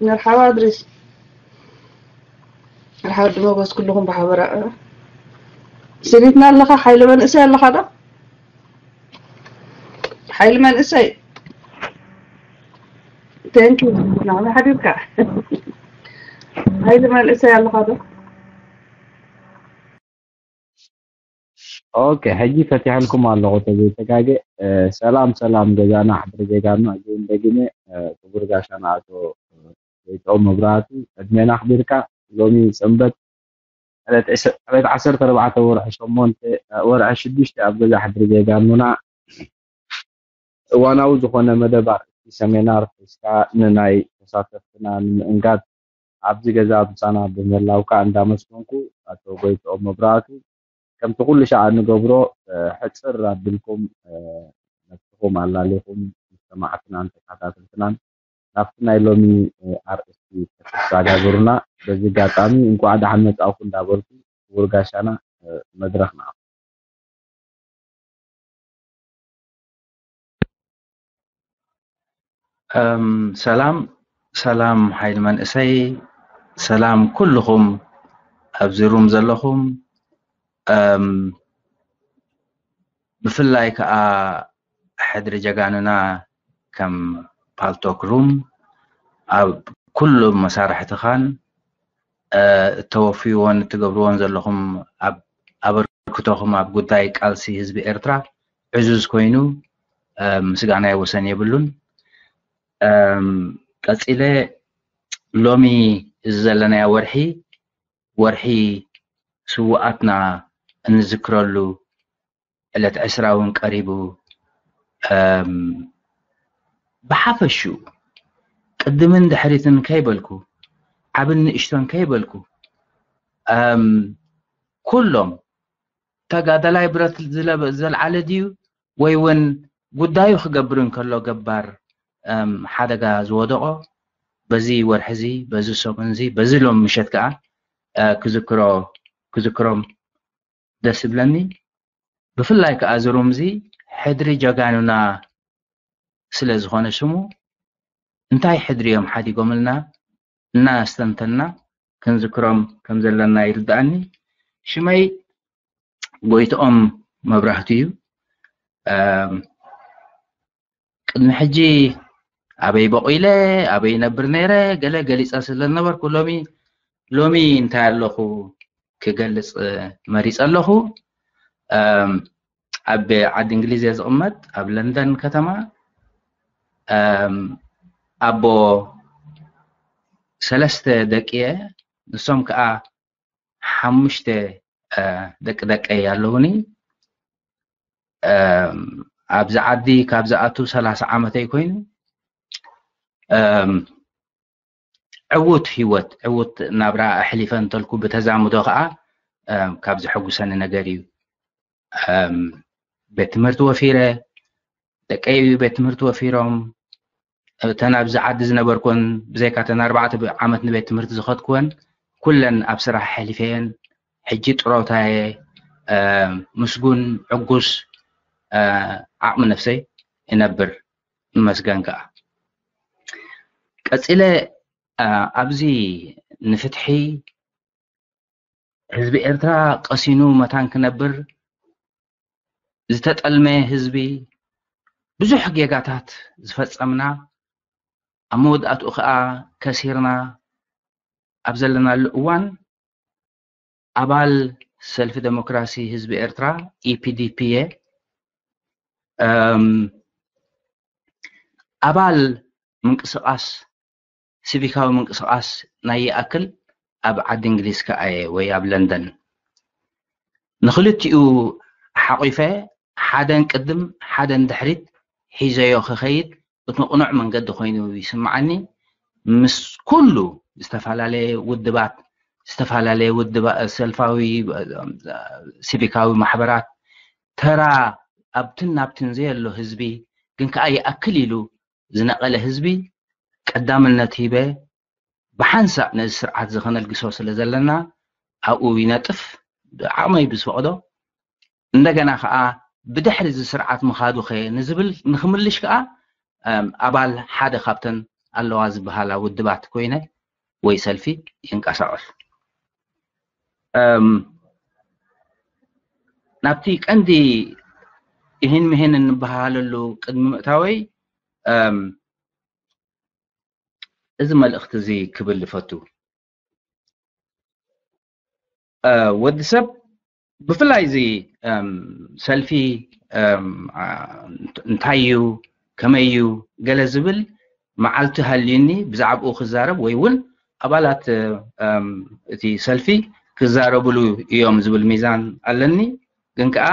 መርሓባ እድሪስ። መርሓባ ወዲ ሞጎስ፣ ኩልኹም ብሓበራ። ስኒትና ኣለኻ፣ ሓይለ መንእሰይ ኣለኻ ዶ? ሓይሊ መንእሰይ። Thank you። ናመይ ሓዲርካ? ሓይሊ መንእሰይ ኣለኻ ዶ? ኦኬ፣ ሕጂ ፈቲሐልኩም ኣለኹ ተዘይተጋገ። ሰላም ሰላም፣ ገዛና ሕድሪ ዜጋና። እዚውን ደግመ ክቡር ጋሻና ኣቶ ዘይጥዑም መብራህቱ፣ ዕድሜና ኣኽቢርካ። ሎሚ ሰንበት ዕለት ዕስ- ዕለት ዓሰርተ ኣርባዕተ ወርሒ ሸሞንተ፣ ወርሒ ሽዱሽተ ኣብ ገዛ ሕድሪ ዜጋኑና እዋናዊ ዝኾነ መደብ ኣርእስቲ ሰሚናር ሒዝካ ንናይ ተሳተፍትና ንምእንጋድ ኣብዚ ገዛ ምሳና ብምህላውካ እንዳመስገንኩ፣ ኣቶ ጎይትኦም መብራህቱ፣ ከምቲ ኩሉ ሻዕ እንገብሮ ሕፅር ኣቢልኩም ነብስኹም ኣላሊኹም ንሰማዕትናን ተከታተልትናን ናብቲ ናይ ሎሚ ኣርእስቲ ከተሰጋግሩና በዚ ኣጋጣሚ እንኳዕ ደሓን መጻእኩም እንዳበልኩ ክቡር ጋሻና መድረኽ ንዓኹም። ሰላም ሰላም ሓይሊ መንእሰይ፣ ሰላም ኩልኹም ኣብዚ ሩም ዘለኹም፣ ብፍላይ ከዓ ሕድሪ ጀጋኑና ከም ፓልቶክ ሩም ኣብ ኩሉ መሳርሕትኻን እተወፍይዎን እትገብርዎን ዘለኹም ኣበርክቶኹም ኣብ ጉዳይ ቃልሲ ህዝቢ ኤርትራ ዕዙዝ ኮይኑ ምስጋናይ ወሰን የብሉን። ቀፂለ ሎሚ እዚ ዘለናዮ ወርሒ ወርሒ ስውኣትና እንዝክረሉ ዕለት ዕስራ እውን ቀሪቡ። ብሓፈሽኡ ቅድምን ድሕሪትን ከይበልኩ ዓብን ንእሽቶን ከይበልኩ ኩሎም ተጋዳላይ ብረት ዘልዓለ ድዩ ወይ እውን ጉዳዩ ክገብር እንከሎ ገባር ሓደጋ ዝወደቖ በዚ ወርሒ እዚ በዚ ሰሙን እዚ በዚ ሎም ምሸት ከዓ ክዝክሮ ክዝክሮም ደስ ይብለኒ። ብፍላይ ከዓ እዚ ሩም እዚ ሕድሪ ጀጋኑና ስለ ዝኾነ ሽሙ እንታይ ሕድሪ እዮም ሓዲጎምልና እናስተንተንና ክንዝክሮም ከም ዘለና ይርድኣኒ። ሽመይ ጎይትኦም መብራህቱ እዩ። ቅድሚ ሕጂ ኣበይ በቑለ ኣበይ ነብር ነይረ ገለ ገሊፀ ስለ ዝነበርኩ ሎሚ ሎሚ እንታይ ኣለኹ ክገልፅ መሪፀ ኣለኹ። ኣብ ዓዲ እንግሊዝ እየ ዝቕመጥ ኣብ ለንደን ከተማ። ኣቦ ሰለስተ ደቂ እየ። ንሶም ከዓ ሓሙሽተ ደቂ ደቀይ ኣለውኒ። ኣብዚ ዓዲ ካብ ዝኣቱ ሰላሳ ዓመተይ ኮይኑ ዕዉት ህይወት ዕዉት ናብራ ኣሕሊፈ እንተልኩ ብተዛምዶ ከዓ ካብ ዘሐጉሰኒ ነገር እዩ። ቤት ትምህርቲ ወፊረ ደቀይ ቤት ትምህርቲ ወፊሮም እተን ኣብዚ ዓዲ ዝነበርኩን ብዘይካ ተን ኣርባዕተ ዓመት ንቤት ትምህርቲ ዝኸድኩወን ኩለን ኣብ ስራሕ ኣሕሊፈየን። ሕጂ ጥሮታየ ምስጉን ዕጉስ ዓቕሚ ነፍሰይ እነብር። ይመስገን ከዓ ቀፂለ ኣብዚ ንፍትሒ ህዝቢ ኤርትራ ቀሲኑ መታን ክነብር ዝተጠልመ ህዝቢ ብዙሕ ጌጋታት ዝፈፀምና ኣብ መወዳእትኡ ከዓ ከሲርና ኣብ ዘለናሉ እዋን ኣባል ሰልፊ ዴሞክራሲ ህዝቢ ኤርትራ ኢፒዲፒ እየ። ኣባል ምንቅስቃስ ሲቪካዊ ምንቅስቃስ ናይ ይኣክል ኣብ ዓዲ እንግሊዝ ከኣ እየ ወይ ኣብ ለንደን ንክልቲኡ ሓቂፈ ሓደን ቅድም ሓደን ድሕሪት ሒዘዮ ክኸይድ እቲ ቅኑዕ መንገዲ ኮይኑ ይስምዓኒ። ምስ ኩሉ ዝተፈላለየ ውድባት ዝተፈላለየ ውድባ ሰልፋዊ ሲቪካዊ ማሕበራት ተራ ኣብትን ናብትን ዘየሎ ህዝቢ ግን ከኣ ይኣክል ኢሉ ዝነቐለ ህዝቢ ቀዳምነት ሂበ ብሓንሳእ ነዚ ስርዓት እዚ ከነልግሶ ስለ ዘለና ኣብኡ ይነጥፍ ዓቕመይ ብዝፈቕዶ እንደገና ከዓ ብድሕሪ እዚ ስርዓት ምኻዱ ከ ንዝብል ንክምልሽ ከዓ ኣባል ሓደ ካብተን ኣለዋ ዝበሃላ ውድባት ኮይነ ወይ ሰልፊ ይንቀሳቐሱ። ናብቲ ቀንዲ ይህን ምሂን እንበሃለሉ ቅድሚ ምእታወይ እዚ መልእኽቲ እዚ ክብል ይፈቱ። ወዲ ሰብ ብፍላይ እዚ ሰልፊ እንታይ እዩ፣ ከመይ እዩ፣ ገለ ዝብል መዓልቲ ሃልዩኒ ብዛዕባኡ ክዛረብ ወይ እውን ኣባላት እቲ ሰልፊ ክዛረብሉ እዮም ዝብል ሚዛን ኣለኒ። ግን ከዓ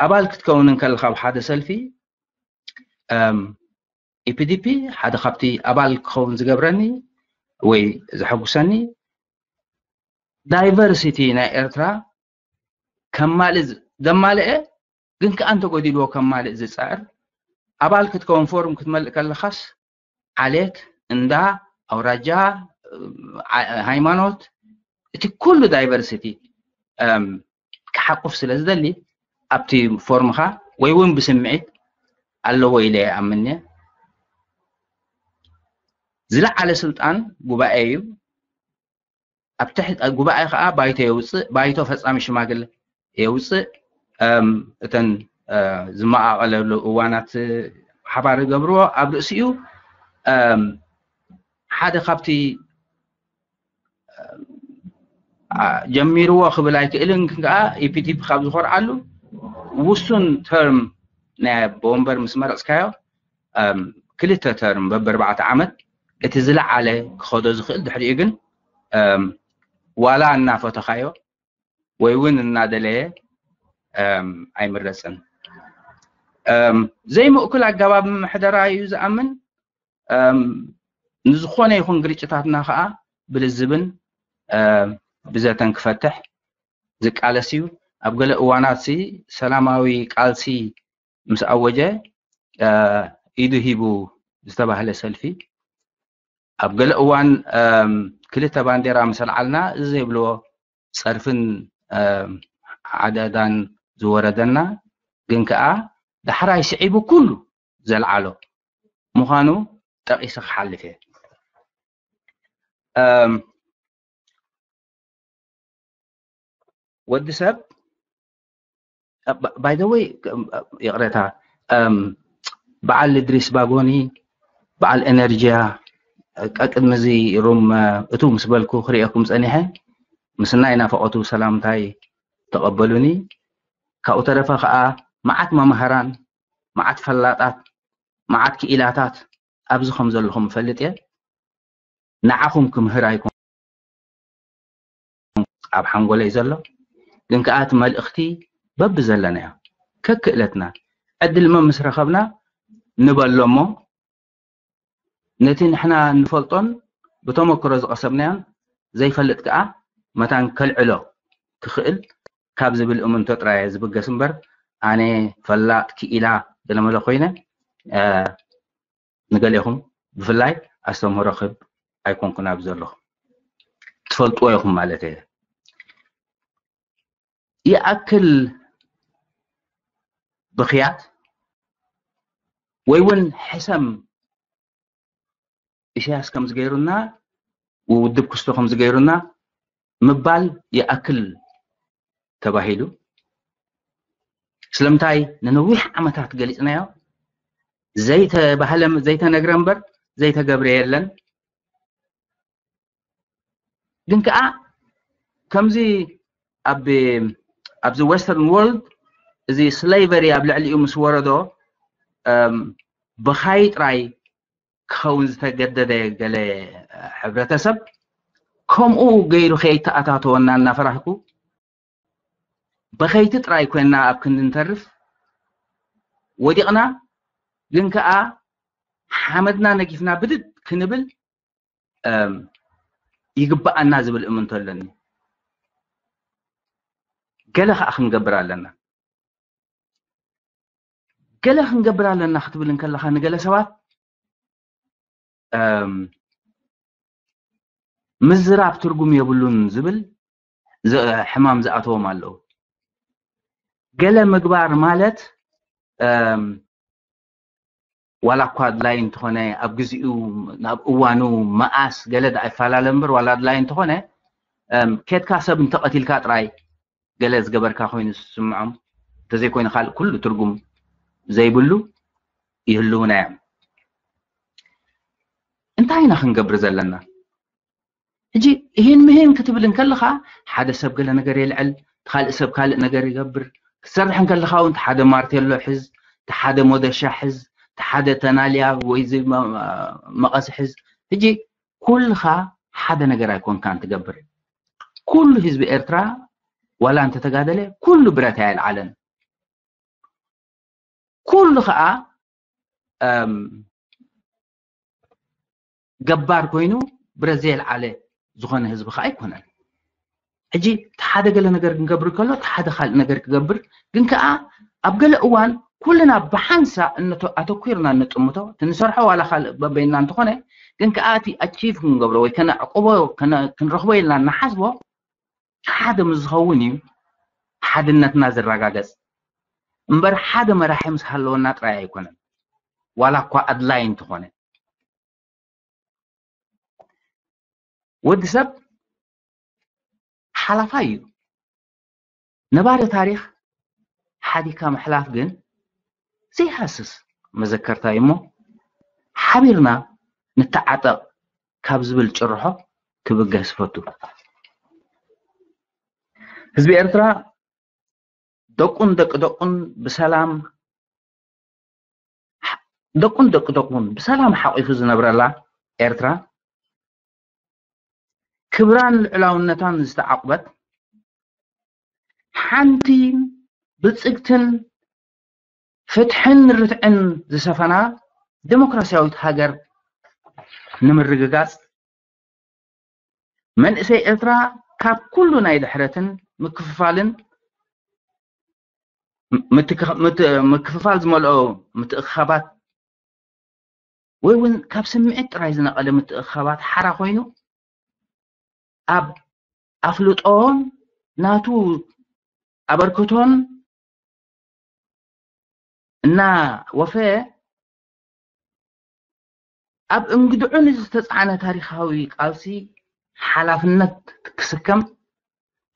ኣባል ክትከውን እንከለካ ኣብ ሓደ ሰልፊ ኢፒዲፒ ሓደ ካብቲ ኣባል ክኸውን ዝገብረኒ ወይ ዘሐጉሰኒ ዳይቨርሲቲ ናይ ኤርትራ ከማልእ ዘማልአ ግን ከዓ እንተጎዲልዎ ከማልእ ዝፅዕር ኣባል ክትከውን ፎርም ክትመልእ ከለካስ ዓሌት፣ እንዳ፣ ኣውራጃ፣ ሃይማኖት እቲ ኩሉ ዳይቨርሲቲ ክሓቁፍ ስለ ዝደሊ ኣብቲ ፎርምካ ወይ እውን ብስምዒት ኣለዎ ኢለ ይኣምን እየ። ዝለዓለ ስልጣን ጉባኤ እዩ። ኣብ ትሕቲ ጉባኤ ከዓ ባይቶ የውፅእ፣ ባይቶ ፈፃሚ ሽማግለ የውፅእ። እተን ዝመቃቀለሉ እዋናት ሓባር ይገብርዎ። ኣብ ርእሲኡ ሓደ ካብቲ ጀሚርዎ ክብል ኣይክእልን፣ ግን ከዓ ኢፒዲፒ ካብ ዝኮርዓሉ ውሱን ተርም ናይ ኣቦ ወንበር ምስ መረፅካዮ ክልተ ተርም በብኣርባዕተ ዓመት እቲ ዝለዓለ ክኸዶ ዝኽእል፣ ድሕሪኡ ግን ዋላ እናፈተኻዮ ወይ እውን እናደለየ ኣይምረፅን። ዘይምእኩል ኣገባብ ምሕደራ እዩ ዝኣምን። ንዝኾነ ይኹን ግርጭታትና ከዓ ብልዝብን ብዘተን ክፈትሕ ዝቃለስ እዩ። ኣብ ገለ እዋናት ሰላማዊ ቃልሲ ምስ ኣወጀ ኢዱ ሂቡ ዝተባህለ ሰልፊ ኣብ ገለ እዋን ክልተ ባንዴራ ምስ ኣልዓልና እዚ ዘይብልዎ ፀርፍን ዓደዳን ዝወረደና ግን ከዓ ዳሕራይ ስዒቡ ኩሉ ዘልዓሎ ምዃኑ ጠቂሰ ክሓልፍ እየ። ወዲ ሰብ ባይ ዘ ወይ ይቕሬታ፣ በዓል እድሪስ ባጎኒ፣ በዓል ኤነርጂያ ቀቅድሚ እዚ ሩም እቱ ምስ በልኩ ክርእየኩም ፀኒሐ። ምስናይ ናፈቐቱ ሰላምታይ ተቐበሉኒ። ካብኡ ተረፈ ከዓ መዓት መማህራን፣ መዓት ፈላጣት፣ መዓት ክኢላታት ኣብዚ ከም ዘለኹም እፈልጥ እየ። ንዓኹም ክምህር ኣይኮን ኣብ ሓንጎለይ ዘሎ፣ ግን ከዓ እቲ መልእኽቲ በብዘለናዮ ከክእለትና ዕድል መ ምስ ረኸብና ንበሎ እሞ ነቲ ንሕና እንፈልጦን ብተመክሮ ዝቐሰብናዮን ዘይፈልጥ ከዓ መታን ከልዕሎ ክኽእል ካብ ዝብል እምንቶ ጥራይ እየ ዝብገስ እምበር ኣነ ፈላጥ ክኢላ ገለመለ ኮይነ ንገሌኹም ብፍላይ ኣስተምህሮ ክህብ ኣይኮንኩን ኣብዚ ዘለኹ። ትፈልጥዎ ኢኹም ማለት እየ። ይኣክል ብኽያት ወይ እውን ሕሰም ኢሳያስ ከም ዝገይሩና ውድብ ክስቶ ከም ዝገይሩና ምባል ይኣክል ተባሂሉ። ስለምንታይ ንነዊሕ ዓመታት ገሊፅናዮ ዘይተባህለ ዘይተነግረ እምበር ዘይተገብረ የለን። ግን ከዓ ከምዚ ኣብ ኣብዚ western world እዚ slavery ኣብ ልዕሊኡ ምስ ወረዶ ብኻይ ጥራይ ክኸውን ዝተገደደ ገለ ሕብረተሰብ ከምኡ ገይሩ ከይተኣታተወና እናፈራህኩ በኸይቲ ጥራይ ኮይንና ኣብ ክንዲ ንተርፍ ወዲቕና። ግን ከዓ ሓመድና ነጊፍና ብድድ ክንብል ይግበኣና ዝብል እምንቶ ኣለኒ። ገለ ከዓ ክንገብር ኣለና። ገለ ክንገብር ኣለና ክትብል እንከለካ ንገለ ሰባት ምዝራብ ትርጉም የብሉን ዝብል ሕማም ዝኣተዎም ኣለዉ። ገለ ምግባር ማለት ዋላ እኳ ኣድላይ እንተኾነ፣ ኣብ ግዚኡ፣ ናብ እዋኑ፣ መኣስ ገለ ደኣ ይፈላለ እምበር፣ ዋላ ኣድላይ እንተኾነ፣ እም፣ ኬድካ ሰብ እንተቐቲልካ ጥራይ ገለ ዝገበርካ ኮይኑ ዝስምዖም፣ እንተዘይኮይኑ ካልእ ኩሉ ትርጉም ዘይብሉ ይህልውና እዮም። እንታይ ኢና ክንገብር ዘለና? ሕጂ ይህን ምሂን ክትብል እንከለኻ፣ ሓደ ሰብ ገለ ነገር የልዕል፣ እቲ ካልእ ሰብ ካልእ ነገር ይገብር። ክትሰርሕ እንከለኻ እውን፣ እቲ ሓደ ማርቴሎ ሕዝ፣ እቲ ሓደ ሞደሻ ሕዝ፣ እቲ ሓደ ተናልያ ወይ እዚ መ-፣ መቐስ ሕዝ። ሕጂ ኩልኻ ሓደ ነገር ኣይኮንካን ትገብር። ኩሉ ህዝቢ ኤርትራ ዋላ እንተተጋደለ፣ ኩሉ ብረት ኣየልዓለን። ኩሉ ኸኣ፣ እም፣ ገባር ኮይኑ ብረት ዘየልዓለ ዝኾነ ህዝቢ ኸኣ ኣይኮነን። ሕጂ እቲ ሓደ ገለ ነገር ክንገብር ከሎ፣ እቲ ሓደ ካልእ ነገር ክገብር፣ ግን ከኣ ኣብ ገለ እዋን ኩልና ብሓንሳእ እነቶ-፣ ኣተኲርና እንጥምቶ፣ እቲ ንሰርሖ ዋላ ካልእ በበይንና እንተኾነ፣ ግን ከኣ እቲ ኣቺቭ ክንገብሮ ወይ ከነዕቅቦ፣ ከነ-፣ ክንረኽቦ ኢልና እንሓስቦ ሓደ ምስ ዝኸውን እዩ ሓድነትና ዝረጋገጽ። እምበር ሓደ መራሒ ምስ ሃለወና ጥራይ ኣይኮነን፣ ዋላ እኳ ኣድላይ እንተኾነ። ወዲ ሰብ ሓላፋይ እዩ። ነባሪ ታሪኽ ሓዲካ ምሕላፍ ግን ዘይሃስስ መዘከርታ እዩ እሞ፣ ሓቢርና ንተዓጠቕ ካብ ዝብል ጭርሖ ክብገስ እፈቱ። ህዝቢ ኤርትራ ደቁን ደቂ ደቁን ብሰላም፣ ደቁን ደቂ ደቁን ብሰላም ሓቂፉ ዝነብረላ ኤርትራ፣ ክብራን ልዑላውነታን ዝተዓቁበት፣ ሓንቲ ብልጽግትን ፍትሕን ርትዕን ዝሰፈና ዴሞክራሲያዊት ሃገር ንምርግጋጽ፣ መንእሰይ ኤርትራ ካብ ኩሉ ናይ ድሕረትን ምክፍፋልን፣ ምትክ-፣ ምት-፣ ምክፍፋል ዝመልኦ ምትእኽኻባት፣ ወይ እውን ካብ ስምዒት ጥራይ ዝነቐለ ምትእኽኻባት ሓራ ኮይኑ፣ ኣብ ኣፍልጦን ናቱ ኣበርክቶን እናወፈየ፣ ኣብ እንግድዑ ንዝተጻዕነ ታሪኻዊ ቃልሲ ሓላፍነት ክስከም፣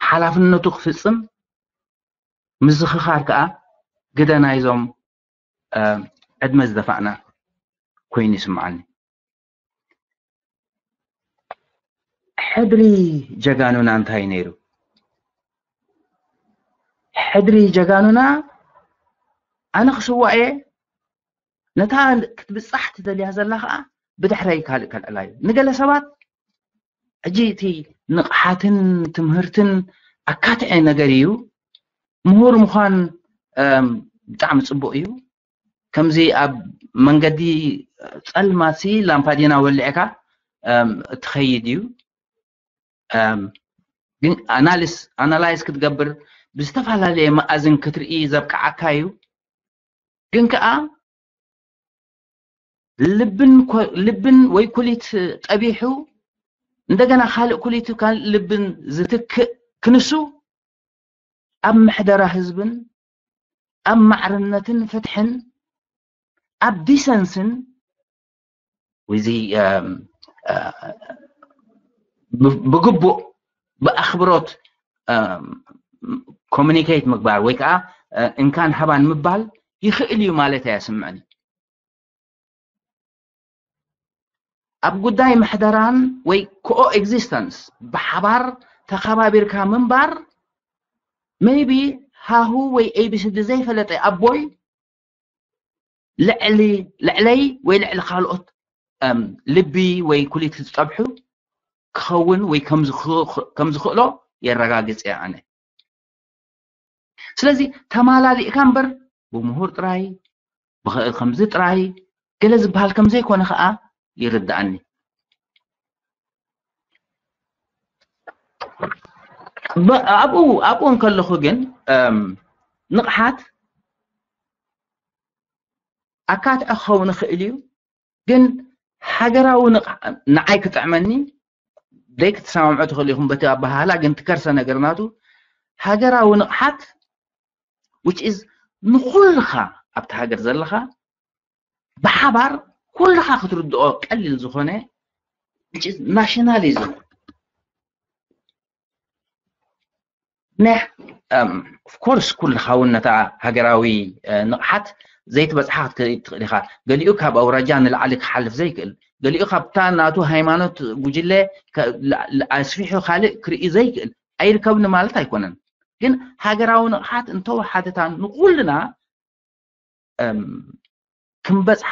ሓላፍነቱ ክፍጽም ምዝኽኻር ከኣ ግደ ናይዞም፣ እ፣ ዕድመ ዝደፋእና ኮይኑ ይስምዓኒ። ሕድሪ ጀጋኑና እንታይ ነይሩ? ሕድሪ ጀጋኑና፣ ኣነ ክስዋእ እየ፣ ነታ ክትብጻሕ ትደልያ ዘላ ከኣ ብድሕረይ ካልእ ከልዕላ እዩ። ንገለ ሰባት ሕጂ እቲ ንቕሓትን ትምህርትን ኣካትዐ ነገር እዩ። ምሁር ምዃን፣ እም፣ ብጣዕሚ ጽቡቕ እዩ። ከምዚ ኣብ መንገዲ ጸልማትሲ ላምፓዲና ወሊዕካ፣ እም፣ እትኸይድ እዩ። እም፣ ግን ኣናሊስ-፣ ኣናላይዝ ክትገብር፣ ብዝተፈላለየ መኣዝን ክትርኢ ዘብቅዓካ እዩ። ግን ከኣ ልብን ኮ-፣ ልብን ወይ ኩሊት ጠቢሑ፣ እንደገና ካልእ ኩሊት ካልእ ልብን ዝትክእ ክንሱ፣ ኣብ ምሕደራ ህዝብን፣ ኣብ ማዕርነትን ፍትሕን፣ ኣብ ዲሰንስን፣ ወይ እዚ፣ እም፣ እ፣ ብ-፣ ብግቡእ፣ ብኣኽብሮት፣ እም፣ ኮሙኒኬት ምግባር ወይ ከዓ፣ እ፣ እንካን ሃባን ምባል ይኽእል እዩ ማለት ኣየስምዕን። ኣብ ጉዳይ ምሕደራን ወይ ኮ-ኤግዚስተንስ፣ ብሓባር ተኸባቢርካ ምንባር፣ ሜይቢ ሃሁ ወይ ኤ ቢ ሲ ዲ ዘይፈለጠ ኣቦይ ልዕሊ፣ ልዕለይ ወይ ልዕሊ ካልኦት፣ እም፣ ልቢ ወይ ኩሊት ዝጠብሑ ክኸውን ወይ ከም ዝኽ-፣ ከም ዝኽእሎ የረጋግጽ እየ ኣነ። ስለዚ ተማላሊእካ እምበር፣ ብምሁር ጥራይ፣ ብኸ-፣ ከምዚ ጥራይ፣ ገለ ዝበሃል ከም ዘይኮነ ኸኣ ይርድኣኒ። ብ-፣ ኣብኡ፣ ኣብኡ እንከለኹ ግን፣ እም፣ ንቕሓት ኣካትዐ ክኸውን ይኽእል እዩ፣ ግን ሃገራዊ ንቕ-፣ ንዓይ ክጥዕመኒ፣ ዘይክትሰማምዑ ትኽእሉ ኢኹም በቲ ኣበሃህላ፣ ግን እቲ ከርሰ ነገር ናቱ ሃገራዊ ንቕሓት፣ which is ንኹልኻ ኣብቲ ሃገር ዘለኻ ብሓባር ኩልኻ ክትርድኦ ቀሊል ዝኾነ ናሽናሊዝም። ኦፍኮርስ ኩልኻ እውን ነታ ሃገራዊ ንቕሓት ዘይትበፅሓ ክትከይድ ትኽእል ኢኻ። ገሊኡ ካብ ኣውራጃ ንላዕሊ ክሓልፍ ዘይክእል፣ ገሊኡ ካብታ ናቱ ሃይማኖት ጉጅለ ኣስፊሑ ካልእ ክርኢ ዘይክእል ኣይርከብን ማለት ኣይኮነን። ግን ሃገራዊ ንቕሓት እንተወሓደታ ንኩልና ክንበፅሓ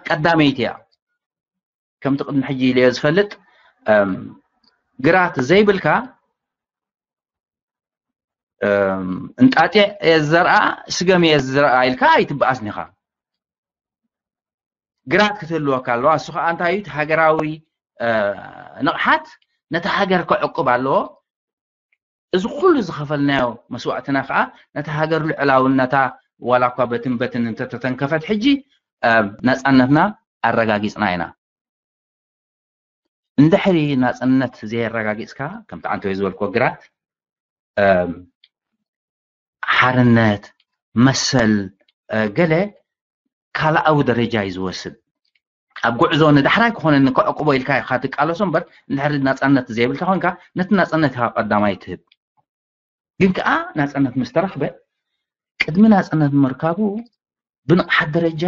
ቀዳመይቲ እያ። ከምቲ ቅድሚ ሕጂ ኢለዮ ዝፈልጥ ግራት ዘይብልካ እንጣጢዕ እየ ዝዘርኣ፣ ስገም እየ ዝዘርኣ ኢልካ ኣይትበኣስን ኢኻ። ግራት ክትህልወካ ኣለዋ። እሱ ከዓ እንታይ እዩ? እቲ ሃገራዊ ንቕሓት ነቲ ሃገር ክዕቁብ ኣለዎ። እዚ ኩሉ ዝኸፈልናዮ መስዋእትና ከዓ ነቲ ሃገር ልዑላውነታ ዋላ እኳ በትን በትን እንተተተንከፈት ሕጂ ናፃነትና ኣረጋጊፅና ኢና። እንድሕሪ ናፅነት ዘየረጋጊፅካ ከምቲ ዓንተወይ ዝበልኮ ግራት ሓርነት መሰል ገለ ካልኣዊ ደረጃ እዩ ዝወስድ። ኣብ ጉዕዞ ንዳሕራይ ክኾነኒ ከዕቁቦ ኢልካ ኢኻ ትቃለሶ እምበር እንድሕሪ ናፃነት ዘይብልካ ኮንካ ነቲ ናፃነት ኢኻ ቀዳማይ ትህብ። ግን ከዓ ናፃነት ምስ ተረኽበ ቅድሚ ናፃነት ምርካቡ ብንቕሓት ደረጃ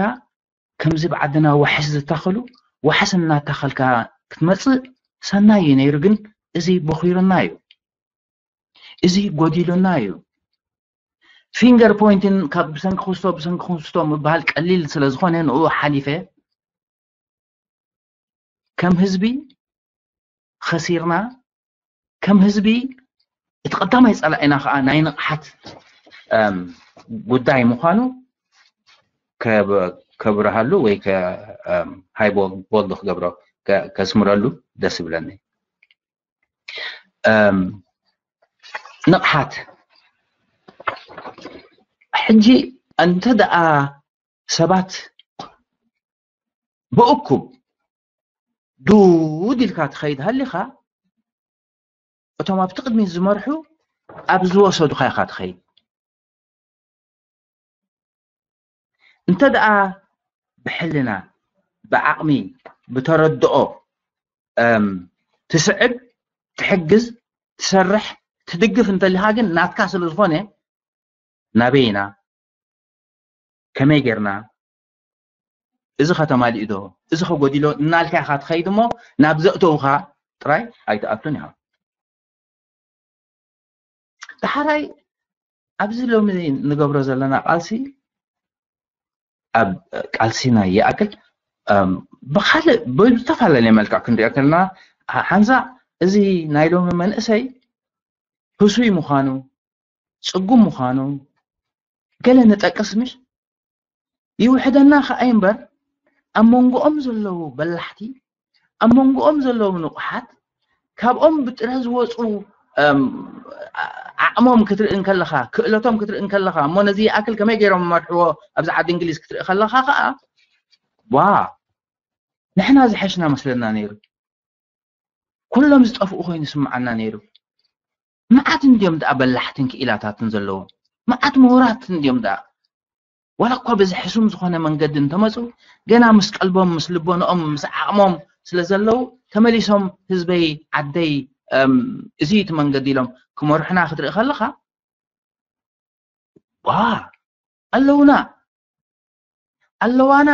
ከምዚ ብዓድና ዋሕስ ዝታኸሉ ዋሕስ እናታኸልካ ክትመፅእ ሰናይ እዩ ነይሩ። ግን እዚ ቦኺሩና እዩ፣ እዚ ጎዲሉና እዩ። ፊንገር ፖይንትን ካብ ብሰንኪ ክስቶ ብሰንኪ ክስቶ ምባል ቀሊል ስለ ዝኾነ ንኡ ሓሊፈ ከም ህዝቢ ኸሲርና፣ ከም ህዝቢ እቲ ቀዳማይ ፀላኢና ከዓ ናይ ንቕሓት ጉዳይ ምዃኑ ከብረሃሉ ወይ ሃይቦ ቦልዶ ክገብሮ ከስምረሉ ደስ ይብለኒ። ንቕሓት ሕጂ እንተ ደኣ ሰባት ብእኩብ ዱድ ኢልካ ትኸይድ ሃሊኻ እቶም ኣብቲ ቅድሚት ዝመርሑ ኣብ ዝወሰዱኻ ኢኻ ትኸይድ። እንተ ደኣ ብሕልና ብዓቕሚ ብተረድኦ ትስዕብ ትሕግዝ ትሰርሕ ትድግፍ እንተሊኻ ግን ናትካ ስለ ዝኾነ ናበይ ኢና ከመይ ጌርና እዚ ከተማሊኡ ዶ እዚ ከጎዲሎ እናልካ ኢኻ ትኸይድ እሞ ናብ ዘእተውኻ ጥራይ ኣይትኣቱን ኢኻ። ዳሕራይ ኣብዚ ሎሚ ንገብሮ ዘለና ቃልሲ ኣብ ቃልሲና ይኣክል ብካልእ ብዝተፈላለየ መልክዕ ክንሪኦ ከለና ሓንሳእ እዚ ናይ ሎሚ መንእሰይ ህሱይ ምዃኑ ፅጉም ምዃኑ ገለ ንጠቅስ ምሽ ይውሕደና ከኣ እምበር ኣብ መንጎኦም ዘለዉ በላሕቲ ኣብ መንጎኦም ዘለዉ ንቑሓት ካብኦም ብጥረ ዝወፁ ዓቕሞም ክትርኢ እንከለኻ ክእለቶም ክትርኢ እንከለኻ እሞ ነዚ ይኣክል ከመይ ገይሮም መርሕዎ ኣብዚ ዓዲ እንግሊዝ ክትርኢ ከለኻ ከዓ ዋ ንሕና ዝሐሽና መስለና ነይሩ። ኩሎም ዝጠፍኡ ኮይኑ ስምዓና ነይሩ። መዓት እንድዮም ደኣ በላሕትን ክኢላታትን ዘለዎም መዓት ምሁራት እንድዮም ደኣ ዋላ እኳ በዚ ሕሱም ዝኾነ መንገዲ እንተመፁ ገና ምስ ቀልቦም ምስ ልቦንኦም ምስ ዓቕሞም ስለ ዘለዉ ተመሊሶም ህዝበይ ዓደይ እዚ እቲ መንገዲ ኢሎም ክመርሑና ክትርኢ ከለኻ ዋ ኣለውና ኣለዋና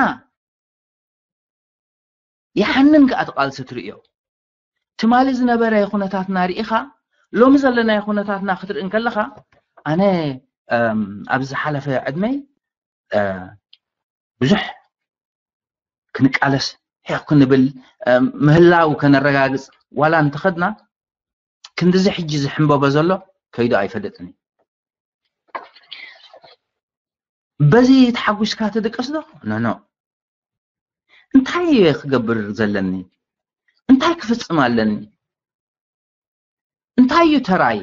ይሓንን ከኣ ትቓልሲ ትርእዮ ትማሊ ዝነበረ ኩነታትና ርኢኻ ሎሚ ዘለናዮ ኩነታትና ክትርኢ እንከለኻ ኣነ ኣብዚ ዝሓለፈ ዕድመይ ብዙሕ ክንቃለስ ሒቕ ክንብል ምህላው ከነረጋግፅ ዋላ እንተኸድና ክንድዚ ሕጂ ዝሕንበቦ ዘሎ ከይዱ ኣይፈልጥን እዩ። በዚ ተሓጒስካ ትድቅስ ዶ? ኖኖ። እንታይ እየ ክገብር ዘለኒ? እንታይ ክፍፅም ኣለኒ? እንታይ እዩ ተራይ?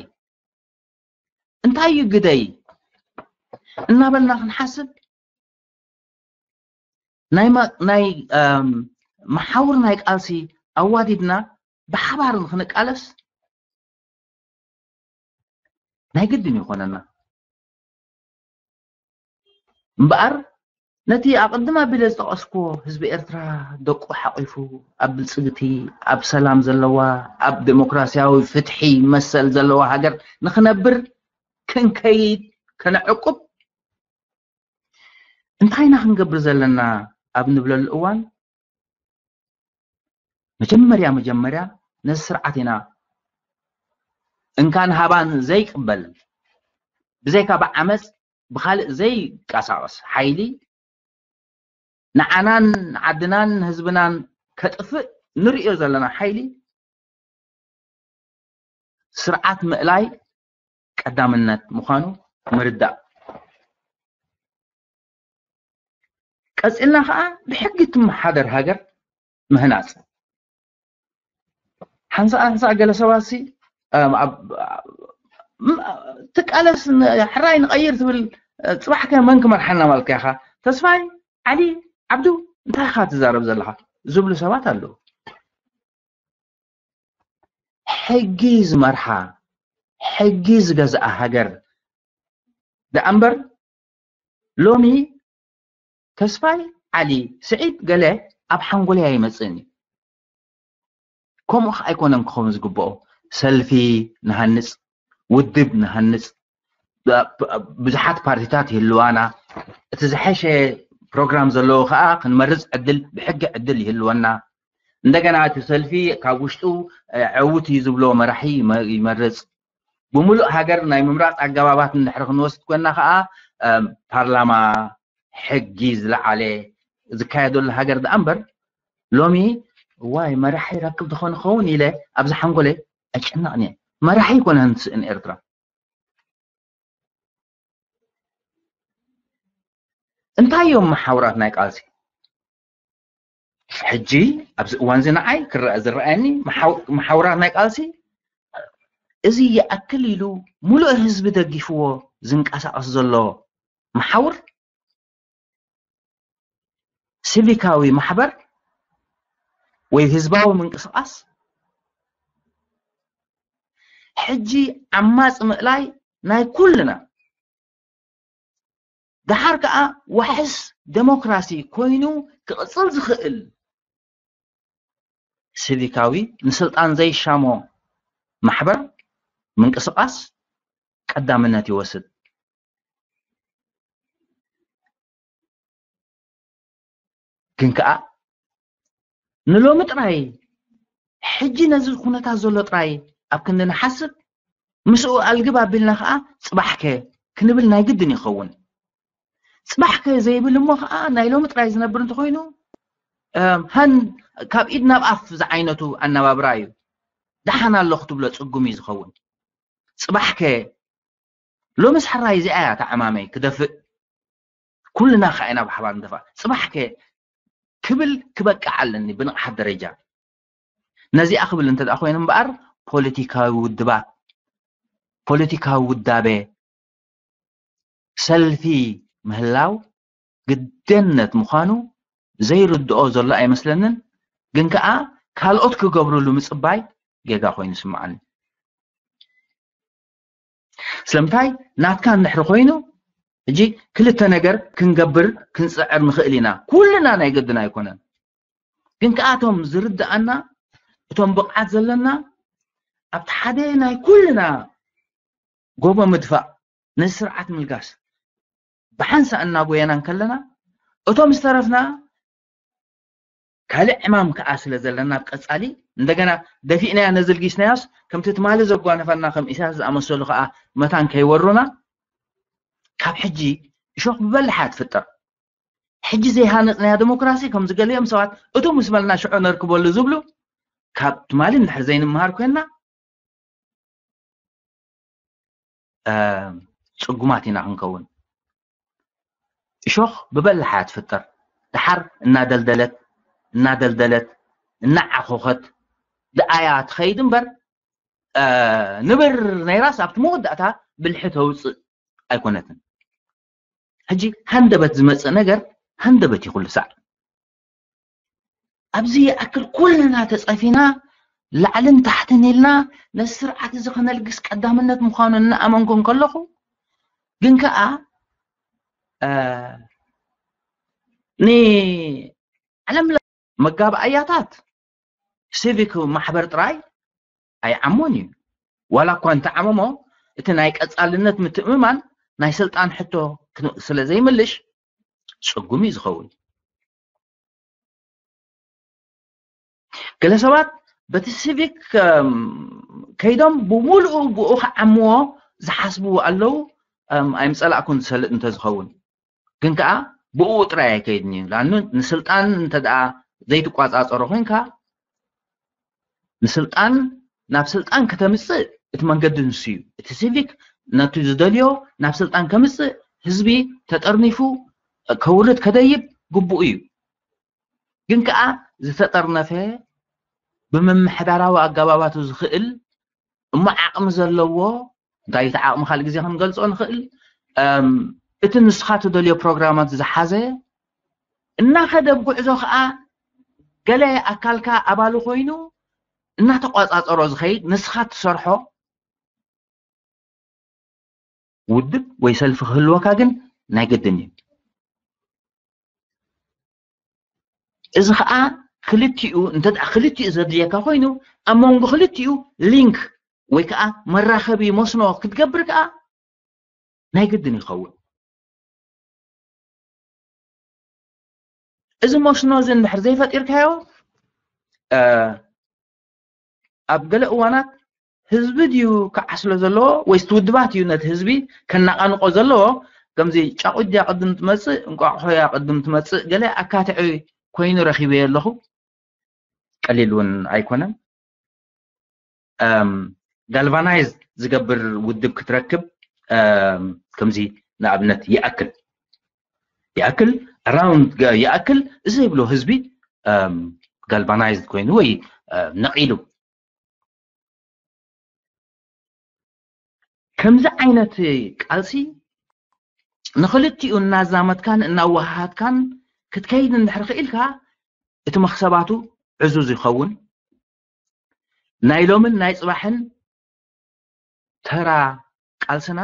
እንታይ እዩ ግደይ? እናበልና ክንሓስብ ናይ መሓውር ናይ ቃልሲ ኣዋዲድና ብሓባር ንክንቃለስ ናይ ግድን ይኾነና እምበኣር ነቲ ኣቐድም ኣቢለ ዝጠቐስኩዎ ህዝቢ ኤርትራ ደቁ ሓቒፉ ኣብ ብልጽግቲ፣ ኣብ ሰላም ዘለዋ፣ ኣብ ዴሞክራሲያዊ ፍትሒ መሰል ዘለዋ ሃገር ንኽነብር ክንከይድ፣ ከነዕቁብ እንታይ ኢና ክንገብር ዘለና ኣብ ንብለሉ እዋን፣ መጀመርያ መጀመርያ ነዚ ስርዓት ኢና እንካን ሃባን ዘይቅበል፣ ብዘይካ ብዓመፅ ብኻልእ ዘይቀሳቐስ ሓይሊ ንዓናን ዓድናን ህዝብናን ከጥፍእ ንርእዮ ዘለና ሓይሊ ስርዓት ምእላይ ቀዳምነት ምዃኑ ምርዳእ። ቀፂልና ከዓ ብሕጊ ትመሓደር ሃገር ምህናፅ። ሓንሳእ ሓንሳእ ገለ ሰባት ሲ ትቃለስ ሕራይ ንቀይር ትብል፣ ፅባሕ ከ መን ክመርሓና ማለትካ ኢኻ? ተስፋይ፣ ዓሊ፣ ዓብዱ፣ እንታይ ኢኻ ትዛረብ ዘለኻ ዝብሉ ሰባት ኣለዉ። ሕጊ ዝመርሓ፣ ሕጊ ዝገዝኣ ሃገር ደኣ እምበር ሎሚ ተስፋይ፣ ዓሊ፣ ስዒድ፣ ገለ ኣብ ሓንጎለይ ኣይመጽእን እዩ። ከምኡ ከ ኣይኮነን ክኸውን ዝግብኦ። ሰልፊ ንሃንጽ፣ ውድብ ንሃንጽ፣ ብዙሓት ፓርቲታት ይህልዋና፣ እቲ ዝሐሸ ፕሮግራም ዘለዎ ከዓ ክንመርጽ ዕድል፣ ብሕጊ ዕድል ይህልወና። እንደገና እቲ ሰልፊ ካብ ውሽጡ ዕውት እዩ ዝብሎ መራሒ ይመርጽ። ብምሉእ ሃገር ናይ ምምራፅ ኣገባባት እንድሕር ክንወስድ ኮይና ከዓ ፓርላማ ሕጊ ዝለዓለ ዝካየደሉ ሃገር ደኣ እምበር ሎሚ ዋይ መራሒ ረክብ ዝኾን ኸውን ኢለ ኣብዚ ሓንጎለ ኣይጨነቕን እየ። መራሒ ይኮነ ንስእን ኤርትራ እንታይ እዮም መሓውራት ናይ ቃልሲ? ሕጂ ኣብዚ እዋን እዚ ንዓይ ክረአ ዝረኣየኒ መሓውራት ናይ ቃልሲ እዚ ይኣክል ኢሉ ሙሉእ ህዝቢ ደጊፍዎ ዝንቀሳቐስ ዘሎ መሓውር ሲቪካዊ ማሕበር ወይ ህዝባዊ ምንቅስቃስ ሕጂ ዓማፂ ምእላይ ናይ ኩልና ደሓር ከዓ ዋሕስ ዴሞክራሲ ኮይኑ ክቕፅል ዝኽእል ሲቪካዊ ንስልጣን ዘይሻሞ ማሕበር ምንቅስቃስ ቀዳምነት ይወስድ። ግን ከዓ ንሎሚ ጥራይ ሕጂ ነዚ ኩነታት ዘሎ ጥራይ ኣብ ክንዲ ንሓስብ ምስኡ ኣልግብ ኣቢልና ከዓ ፅባሕከ ክንብል ናይ ግድን ይኸውን። ፅባሕከ ዘይብል እሞ ከዓ ናይ ሎሚ ጥራይ ዝነብር እንተኮይኑ ሃን ካብ ኢድ ናብ ኣፍ ዝዓይነቱ ኣነባብራ እዩ። ደሓን ኣለኹ ትብሎ ፅጉም እዩ ዝኸውን። ፅባሕከ ሎምስ ሕራይ እዚኣ እያ እታ ዕማመይ ክደፍእ ኩልና ከዓ ኢና ብሓባር ንደፋእ። ፅባሕከ ክብል ክበቅዕ ኣለኒ ብንቕሓት ደረጃ። ነዚኣ ክብል እንተ ኮይነ እምበኣር ፖለቲካዊ ውድባት፣ ፖለቲካዊ ውዳበ፣ ሰልፊ ምህላው ግደነት ምዃኑ ዘይርድኦ ዘሎ ኣይመስለንን። ግን ከዓ ካልኦት ክገብርሉ ምፅባይ ጌጋ ኮይኑ ይስምዓኒ። ስለምንታይ ናትካ እንድሕሪ ኮይኑ ሕጂ ክልተ ነገር ክንገብር ክንፅዕር ንኽእል ኢና። ኩልና ናይ ግድን ኣይኮነን። ግን ከዓ እቶም ዝርድኣና እቶም ብቕዓት ዘለና ኣብቲ ሓደ ናይ ኩልና ጎቦ ምድፋእ ነዚ ስርዓት ምልጋስ ብሓንሳእ እናጎየና እንከለና እቶም ዝተረፍና ካልእ ዕማም ከዓ ስለ ዘለና ኣብ ቀፃሊ እንደገና ደፊእናያ ነዝልጊስናያስ ከምቲ ትማሊ ዘጓነፈና ከም ኢሳያስ ዝኣመሰሉ ከዓ መታን ከይወሩና ካብ ሕጂ እሾኽ ብበላሓ ትፍጠር። ሕጂ ዘይሃነፅናያ ዴሞክራሲ ከምዚ ገሊኦም ሰባት እቱ ምስ በልና ሽዑ ነርክበሉ ዝብሉ ካብ ትማሊ እንድሕር ዘይንምሃር ኮይንና ፅጉማት ኢና ክንከውን። እሾኽ ብበላሓ ትፍጠር። ድሓር እናደልደለት እናደልደለት እናዓኾኸት ደኣያ ትኸይድ እምበር ንብር ነይራስ ኣብቲ መወዳእታ ብልሒ ተውፅእ ኣይኮነትን። ሕጂ ሃንደበት ዝመፅእ ነገር ሃንደበት እዩ ኩሉ ሳዕ። ኣብዚ ይኣክል ኩልና ተፀፊና ላዕልን ታሕትን ኢልና ነዚ ስርዓት እዚ ከነልግስ ቀዳምነት ምዃኑ እናኣመንኩ እንከለኹ ግን ከዓ ንዓለም መጋባእያታት ሲቪክ ማሕበር ጥራይ ኣይዓሞን እዩ። ዋላ እኳ እንተዓመሞ፣ እቲ ናይ ቀጻልነት ምትእምማን ናይ ስልጣን ሕቶ ስለ ዘይምልሽ ጽጉም እዩ ዝኸውን። ገለ ሰባት በቲ ሲቪክ ከይዶም ብምሉኡ ብኡ ክዓምዎ ዝሓስቡ ኣለዉ። ኣይምጸላእኩን ሰልጥ እንተዝኸውን፣ ግን ከዓ ብኡ ጥራይ ኣይከይድን እዩ። ላኑ ንስልጣን እንተ ደኣ ዘይትቋጻጸሮ ኮንካ፣ ንስልጣን ናብ ስልጣን ከተምጽእ እቲ መንገዲ ንሱ እዩ። እቲ ሲቪክ ነቲ ዝደልዮ ናብ ስልጣን ከምጽእ ህዝቢ ተጠርኒፉ ከውርድ ከደይብ ግቡኡ እዩ። ግን ከዓ ዝተጠርነፈ ብምምሕዳራዊ ኣገባባቱ ዝኽእል እሞ ዓቕሚ ዘለዎ፣ እንታይ እቲ ዓቕሚ ካልእ ግዜ ክንገልጾ ንኽእል፣ እቲ ንስኻ ትደልዮ ፕሮግራማት ዝሓዘ እናኸደ ኣብ ጉዕዞ ከዓ ገለ ኣካልካ ኣባሉ ኮይኑ እናተቋጻጸሮ ዝኸይድ ንስኻ ትሰርሖ ውድብ ወይ ሰልፊ ክህልወካ ግን ናይ ግድን እዩ። እዚ ከዓ ክልቲኡ እንተ ደኣ ክልቲኡ ዘድልየካ ኮይኑ ኣብ መንጎ ክልቲኡ ሊንክ ወይ ከዓ መራኸቢ መስኖ ክትገብር ከዓ ናይ ግድን ይኸውን። እዚ መስኖ እዚ እንድሕር ዘይፈጢርካዮ ኣብ ገለ እዋናት ህዝቢ ድዩ ክዓስሎ ዘለዎ ወይስ ውድባት እዩ ነቲ ህዝቢ ከነቓንቆ ዘለዎ? ከምዚ ጫቑት ድያ ቅድም ትመፅእ እንቋቑሖ እያ ቅድም ትመፅእ ገለ ኣካትዒ ኮይኑ ረኺበዮ ኣለኹ። ቀሊል እውን ኣይኮነን። ጋልቫናይዝ ዝገብር ውድብ ክትረክብ ከምዚ ንኣብነት ይኣክል ይኣክል ኣራውንድ ይኣክል ዘይብሎ ህዝቢ ጋልቫናይዝ ኮይኑ ወይ ነቒሉ ከምዚ ዓይነት ቃልሲ ንኽልቲኡ እናዛመትካን እናወሃሃድካን ክትከይድ እንድሕር ክኢልካ እቲ መኽሰባቱ ዕዙዝ ይኸውን። ናይ ሎምን ናይ ፅባሕን ተራ ቃልስና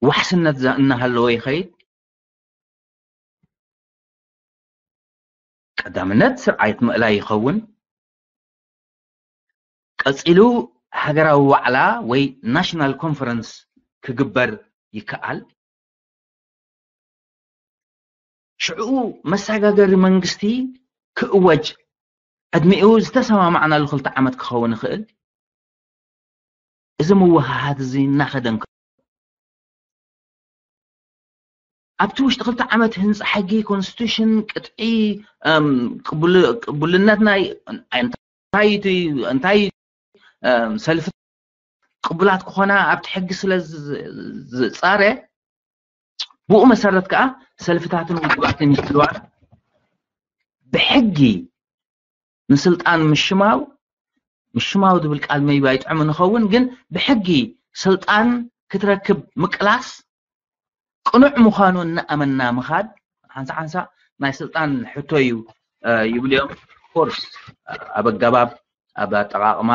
ዋሕስነት እናሃለዎ ይኸይድ። ቀዳምነት ስርዓት ምእላይ ይኸውን። ቀፂሉ ሃገራዊ ዋዕላ ወይ ናሽናል ኮንፈረንስ ክግበር ይከኣል። ሽዕኡ መሰጋገሪ መንግስቲ ክእወጅ ዕድሚኡ ዝተሰማማዕናሉ ክልተ ዓመት ክኸውን ይኽእል። እዚ ምውህሃድ እዚ እናኸደ እንከሎ ኣብቲ ውሽጢ ክልተ ዓመት ህንፃ ሕጊ ኮንስቲቱሽን ቅጥዒ ቅቡልነት ናይ እንታይ ሰልፊ ቅቡላት ክኾና ኣብቲ ሕጊ ስለ ዝፃረ ብኡ መሰረት ከዓ ሰልፍታትን ውድባትን ይህልዋ ብሕጊ ንስልጣን ምሽማው ምሽማው ዝብል ቃል መይቢ ኣይጥዕም ንኸውን ግን ብሕጊ ስልጣን ክትረክብ ምቅላስ ቅኑዕ ምዃኑ እናኣመና ምኻድ ሓንሳ ሓንሳ ናይ ስልጣን ሕቶ እዩ ይብሉ እዮም። ኮርስ ኣብ ኣገባብ ኣብ ኣጠቃቅማ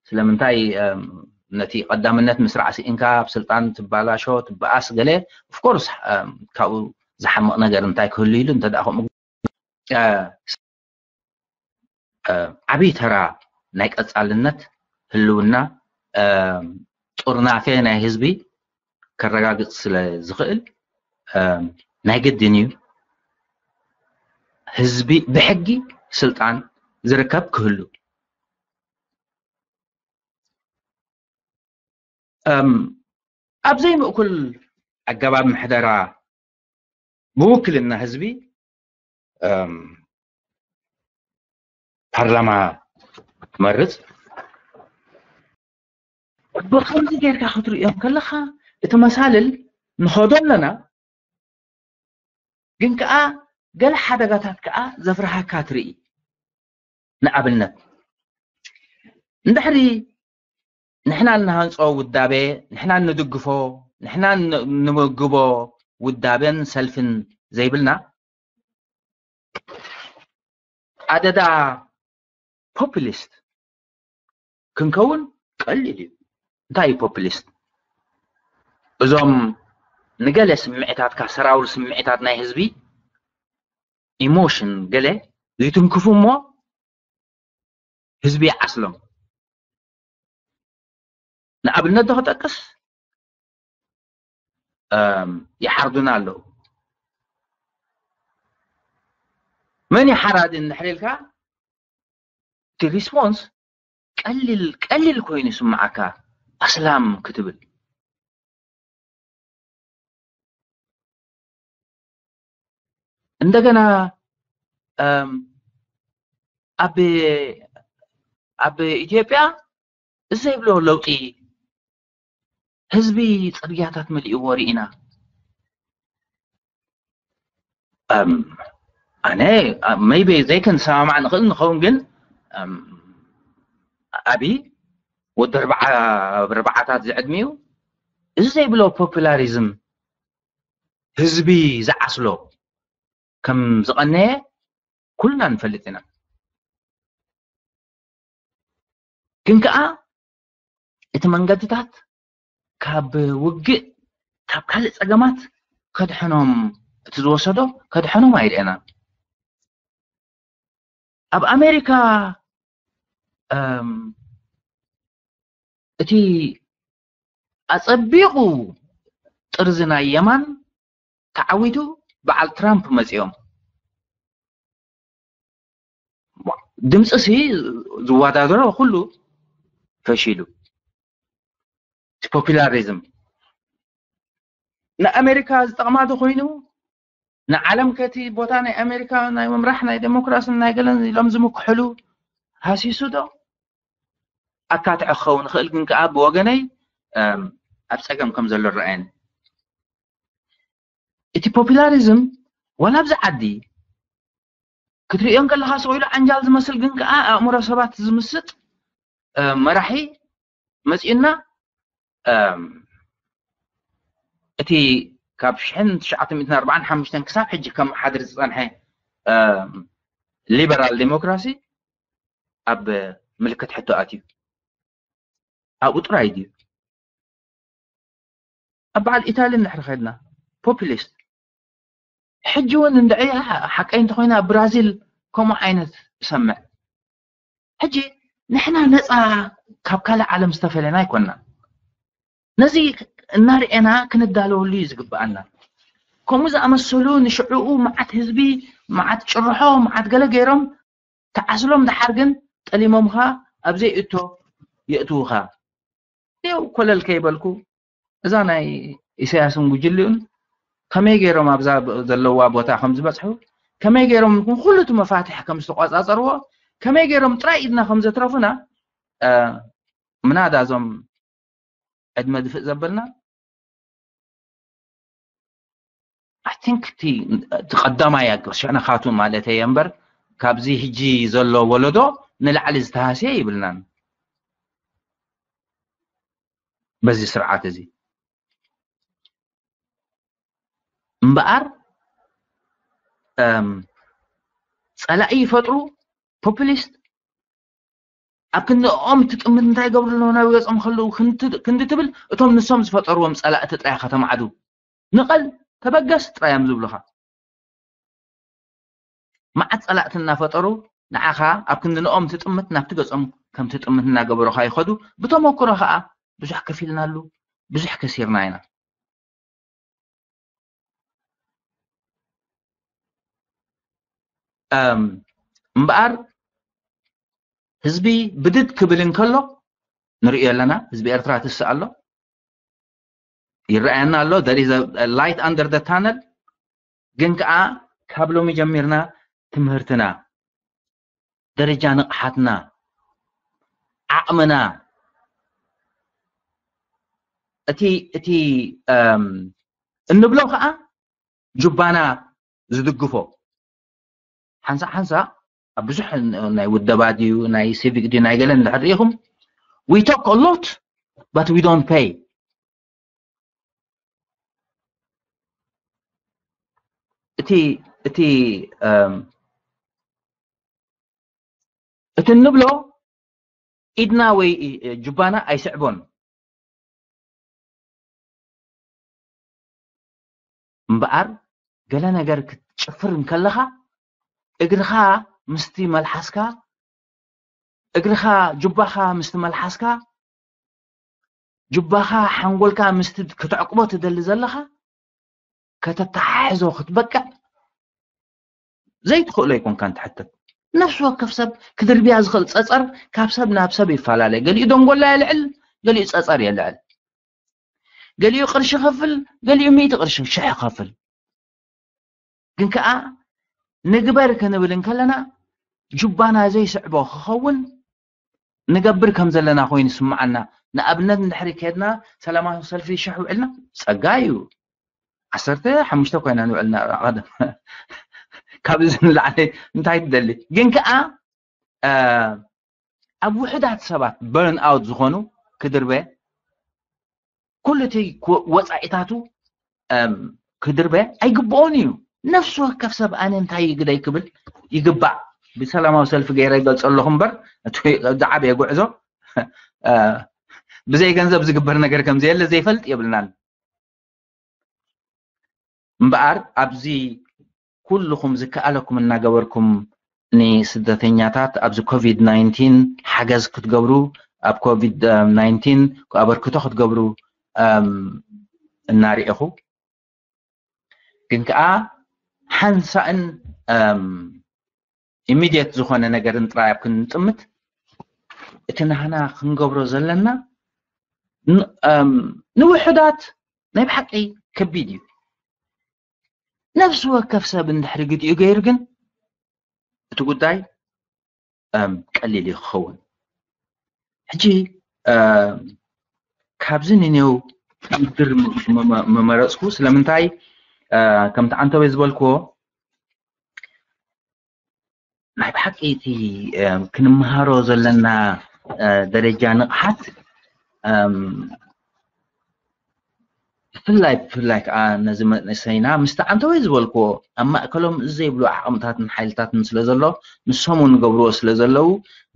ስለምንታይ ነቲ ቀዳምነት ምስራዕ ስኢንካ ኣብ ስልጣን ትባላሾ ትበኣስ ገለ ኦፍኮርስ ካብኡ ዝሓምቕ ነገር እንታይ ክህሉ ኢሉ እንተ ከምኡ ዓብይ ተራ ናይ ቀፃልነት ህልውና ጥርናፌ ናይ ህዝቢ ከረጋግፅ ስለ ዝኽእል ናይ ግድን እዩ ህዝቢ ብሕጊ ስልጣን ዝርከብ ክህሉ ኣብ ዘይምእኩል ኣገባብ ምሕደራ ብውክልና ህዝቢ ፓርላማ ትመርፅ ብከምዚ ጌርካ ክትርእዮም ከለካ እቲ መሳልል ንኸዶ ኣለና ግን ከዓ ገለ ሓደጋታት ከዓ ዘፍርሃካ ትርኢ ንኣብነት እንድሕሪ ንሕና እንሃንፆ ውዳቤ ንሕና እንድግፎ ንሕና እንምግቦ ውዳቤን ሰልፍን ዘይብልና ኣደዳ ፖፕሊስት ክንከውን ቀሊል እዩ እንታይ እዩ ፖፕሊስት እዞም ንገለ ስምዒታትካ ሰራውር ስምዒታት ናይ ህዝቢ ኢሞሽን ገለ ዝትንክፉ እሞ ህዝቢ ይዓስሎም። ንኣብነት ዶ ክጠቅስ ይሓርዱና ኣለዉ። መን ይሓራዲ እንድሕር ኢልካ እቲ ሪስፖንስ ቀሊል ቀሊል ኮይኑ ይስምዓካ። ኣስላም ክትብል እንደገና ኣብ ኣብ ኢትዮጵያ ዘይብሎ ለውጢ ህዝቢ ፅርግያታት መሊእዎ ርኢና። ኣነ maybe ዘይከንሰማማዕ ንኽእል ንኸውን ግን ኣብይ ወዲ ኣርባዓታት ዝዕድሚኡ እዚ ዘይብሎ ፖፑላሪዝም ህዝቢ ዝዓስሎ ከም ዝቐነየ ኩልና ንፈልጥ ኢና። ግን ከዓ እቲ መንገድታት ካብ ውግእ ካብ ካልእ ፀገማት ከድሕኖም እቲ ዝወሰዶ ከድሕኖም ኣይርኤናን። ኣብ ኣሜሪካ እቲ ኣፀቢቑ ጥርዚ ናይ የማን ተዓዊቱ በዓል ትራምፕ መፂኦም ድምፂ ሲ ዝወዳደሮ ኩሉ ፈሺሉ። እቲ ፖፒላሪዝም ንኣሜሪካ ዝጠቕማ ዶ ኮይኑ ንዓለም ከቲ ቦታ ናይ ኣሜሪካ ናይ ምምራሕ ናይ ዴሞክራሲን ናይ ገለን ኢሎም ዝምክሕሉ ሃሲሱ ዶ ኣካትዐ ክኸውን ይኽእል። ግን ከዓ ብወገነይ ኣብ ፀገም ከም ዘሎ ረኣየኒ። እቲ ፖፒላሪዝም ዋላ ኣብዚ ዓዲ ክትርእዮ እንከለኻ ስቕ ኢሉ ዓንጃል ዝመስል ግን ከዓ ኣእምሮ ሰባት ዝምስጥ መራሒ መፂኡና። እቲ ካብ ሽሕን ትሽዓተ ሚእትን ኣርባዓን ሓሙሽተን ክሳብ ሕጂ ከም ሓድር ዝፀንሐ ሊበራል ዴሞክራሲ ኣብ ምልክት ሕቶ ኣትዩ። ኣብኡ ጥራይ ድዩ? ኣብ በዓል ኢታሊ እንድሕር ከድና ፖፕሊስት ሕጂ እውን እንድዒ ሓቀይ እንተኮይና ኣብ ብራዚል ከምኡ ዓይነት እሰምዕ። ሕጂ ንሕና ነፃ ካብ ካልእ ዓለም ዝተፈለና ኣይኮንና። ነዚ እናርኤና ክንዳለወሉ እዩ ዝግብኣና። ከምኡ ዝኣመሰሉ ንሽዕኡ መዓት ህዝቢ መዓት ጭርሖ መዓት ገለ ገይሮም ተዓስሎም ደሓር ግን ጠሊሞምኻ ኣብዘይ እቶ የእትውኻ። ያው ኮለል ከይበልኩ እዛ ናይ ኢሳያስን ጉጅልኡን ከመይ ገይሮም ኣብዛ ዘለዋ ቦታ ከም ዝበፅሑ ከመይ ገይሮም ኩሉ እቲ መፋትሕ ከም ዝተቋፃፀርዎ ከመይ ገይሮም ጥራይ ኢድና ከም ዘትረፉና ምናዳ እዞም ዕድመ ድፍእ ዘበልና I think እቲ ቀዳማይ ሽዕነካቱ ማለት እየ እምበር ካብዚ ሕጂ ዘሎ ወለዶ ንላዕሊ ዝተሃስየ ይብልናን በዚ ስርዓት እዚ እምበኣር ጸላኢ ይፈጥሩ ፖፕሊስት ኣብ ክንድኦም ትጥምት እንታይ ይገብሩ ኣለዉ ናብ ገጾም ከለዉ ክንዲ ትብል እቶም ንሶም ዝፈጠርዎም ጸላእቲ ጥራይ ከተማዕዱ ንቐል ተበገስ ጥራይ እዮም ዝብሉኻ። መዓት ጸላእቲ እናፈጠሩ ንዓኻ ኣብ ክንዲ ንኦም ትጥምት ናብቲ ገጾም ከም ትጥምት እናገበሩኻ ይኸዱ። ብተመክሮ ኸኣ ብዙሕ ከፊልናሉ ብዙሕ ከሲርና ኢና። እምበኣር ህዝቢ ብድድ ክብል እንከሎ ንርእዮ ኣለና። ህዝቢ ኤርትራ ትስእ ኣሎ ይረኣየና ኣሎ። There is a light under the tunnel። ግን ከዓ ካብ ሎሚ ጀሚርና ትምህርትና ደረጃ ንቕሓትና ዓቕምና እቲ እቲ እንብሎ ከዓ ጁባና ዝድግፎ ሓንሳእ ሓንሳእ ኣብ ብዙሕ ናይ ውደባ ድዩ ናይ ሲቪክ ድዩ ናይ ገለ እንድሕር ርኢኹም we talk a lot but we don't pay እቲ እቲ እቲ እንብሎ ኢድና ወይ ጁባና ኣይስዕቦን እምበኣር ገለ ነገር ክትጭፍር እንከለኻ እግርኻ ምስቲ መልሓስካ፣ እግርኻ ጁባኻ ምስቲ መልሓስካ፣ ጁባኻ ሓንጎልካ ምስቲ ክትዕቅቦ ትደሊ ዘለኻ ከተተሓሕዞ ክትበቅዕ ዘይትኽእሎ ኣይኮንካን ትሕተት። ነፍሲ ወከፍ ሰብ ክድርብያ ዝኽእል ጸጸር ካብ ሰብ ናብ ሰብ ይፈላለ። ገሊኡ ደንጎላ የልዕል፣ ገሊኡ ጸጸር የልዕል። ገሊኡ ቅርሺ ከፍል፣ ገሊኡ ሚእቲ ቅርሺ ሽሕ ከፍል። ግን ከኣ ንግበር ክንብል እንከለና ጁባና ዘይስዕቦ ክኸውን ንገብር ከም ዘለና ኮይኑ ይስምዓና። ንኣብነት እንድሕሪ ከድና ሰላማዊ ሰልፊ ሽሕ ውዕልና ጸጋ እዩ። ዓሰርተ ሓሙሽተ ኮይና ንውዕልና ቀደም ካብዚ ንላዕሊ እንታይ ትደሊ? ግን ከኣ ኣብ ውሕዳት ሰባት በርን ኣውት ዝኾኑ ክድርበ ኩሉ እቲ ወፃኢታቱ ክድርበ ኣይግብኦን እዩ። ነፍሲ ወከፍ ሰብ ኣነ እንታይ ግደይ ክብል ይግባእ። ብሰላማዊ ሰልፊ ገይረ ይገልፆ ኣለኹ እምበር እቲ ዝዓበየ ጉዕዞ ብዘይ ገንዘብ ዝግበር ነገር ከምዘየለ ዘይፈልጥ የብልናን። እምበኣር ኣብዚ ኩልኹም ዝከኣለኩም እናገበርኩም ንስደተኛታት ኣብዚ ኮቪድ ናይንቲን ሓገዝ ክትገብሩ፣ ኣብ ኮቪድ ናይንቲን ኣበርክቶ ክትገብሩ እናርኤኹ፣ ግን ከኣ ሓንሳእን ኢሚድየት ዝኾነ ነገርን ጥራይ ኣብ ክንጥምት እቲ ናህና ክንገብሮ ዘለና ንውሑዳት ናይ ብሓቂ ከቢድ እዩ። ነፍሲ ወከፍ ሰብ እንድሕሪ ግዲኡ ገይሩ ግን እቲ ጉዳይ ቀሊል እዩ ክኸውን። ሕጂ ካብዚ ንኔው ክምድር መመረፅኩ። ስለምንታይ ከምቲ ዓንተወይ ዝበልክዎ ናይ ብሓቂ እቲ ክንመሃሮ ዘለና ደረጃ ንቕሓት ብፍላይ ብፍላይ ከዓ ነዚ መንእሰይና ምስቲ ዓንተወይ ዝበልክዎ ኣብ ማእከሎም እዚ ዘይብሉ ዓቕምታትን ሓይልታትን ስለ ዘሎ ንሶም እውን ንገብርዎ ስለ ዘለዉ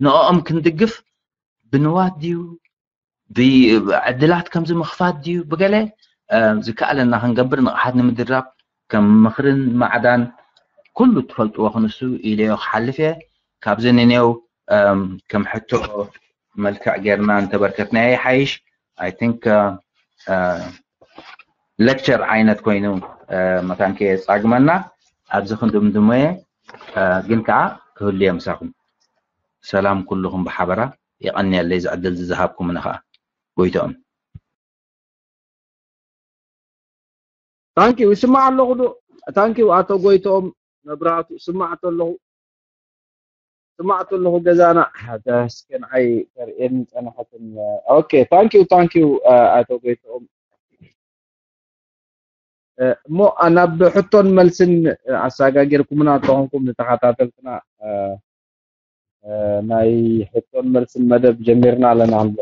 ንኦም ክንድግፍ ብንዋት ድዩ ብዕድላት ከምዚ ምኽፋት ድዩ ብገለ ዝከኣለና ክንገብር ንቕሓት ንምድራብ ከም ምኽርን ማዕዳን ኩሉ ትፈልጥዎ ክንሱ ኢለዮ ክሓልፍ እየ። ካብዚ ንኔው ከም ሕቶ መልክዕ ጌርና እንተበርከትናዮ ይሓይሽ። I think lecture ዓይነት ኮይኑ መታን ከየጻግመና ኣብዚ ክንድምድሞ እየ። ግን ከዓ ክህሉ እየ ምሳኹም። ሰላም ኩልኹም ብሓበራ። የቐንየለይ እዚ ዕድል እዚ ዝሃብኩምኒ ከዓ። ጎይትኦም። ታንኪው ይስማዕ ኣለኹ ዶ? ታንኪው ኣቶ ጎይትኦም መብራህቱ ስማዕቶ ኣለኹ ስማዕቶ ኣለኹ ገዛና ሓደ እስከ ንዓይ ተርእየኒ ጸናሕትን ኦኬ ታንኪው ታንኪው ኣቶ ጎይትኦም እሞ ናብ ሕቶን መልስን ኣሰጋጊርኩምና ተኾንኩም ንተኸታተልትና ናይ ሕቶን መልስን መደብ ጀሚርና ኣለና ኣሎ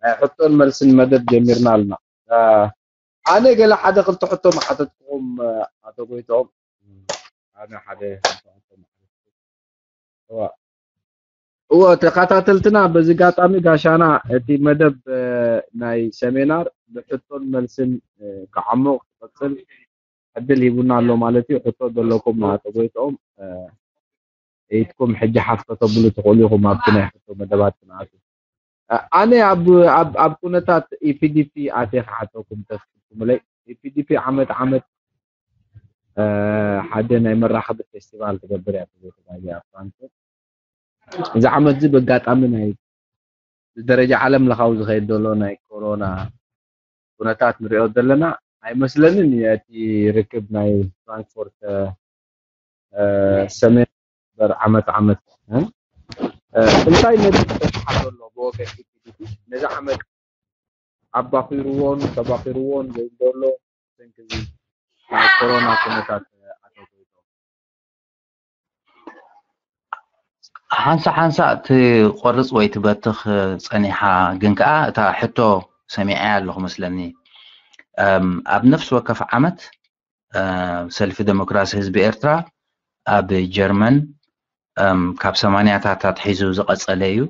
ናይ ሕቶን መልስን መደብ ጀሚርና ኣለና ኣነ ገለ ሓደ ክልተ ሕቶ መሓተትኩም ኣቶ ጎይቶም ኣነ ሓደ እወ ተኸታተልትና በዚ ጋጣሚ ጋሻና እቲ መደብ ናይ ሰሜናር ብሕቶን መልስን ክዓሞቕ ክቐፅል ዕድል ሂቡና ኣሎ ማለት እዩ። ሕቶ ዘለኩም ኣቶ ጎይትኦም ኢድኩም ሕጂ ሓፍ ከተብሉ ትኽእሉ ኢኹም ኣብቲ ናይ ሕቶ መደባት ክንኣቱ። ኣነ ኣብ ኣብ ኣብ ኩነታት ኢፒዲፒ ኣትየ ክሓተኩም ተፍቅድኩምለይ። ኢፒዲፒ ዓመት ዓመት ሓደ ናይ መራኸቢ ፌስቲቫል ትገብር እያ ትብል ኣብ ፍራንክፈርት። እዚ ዓመት እዚ በጋጣሚ ናይ ብደረጃ ዓለም ለኻዊ ዝኸይድ ዘሎ ናይ ኮሮና ኩነታት ንሪኦ ዘለና ኣይመስለንን እቲ ርክብ ናይ ፍራንክፎርት ሰሜን በር ዓመት ዓመት እንታይ መደብ ተስሓ ዘሎ ብወገን ኢፒዲፒ ነዚ ዓመት ኣባኺርዎን ተባኺርዎን ወይ ዘሎ ሰንኪ ናይ ኮሮና ኩነታት ኣቶ ጎይቶም ሓንሳእ ሓንሳእ ትቆርፅ ወይ ትበትኽ ፀኒሓ ግን ከዓ እታ ሕቶ ሰሚዐያ ኣለኹ መስለኒ ኣብ ነፍሲ ወከፍ ዓመት ሰልፊ ዴሞክራሲ ህዝቢ ኤርትራ ኣብ ጀርመን ካብ ሰማንያታት ኣትሒዙ ዝቐጸለ እዩ።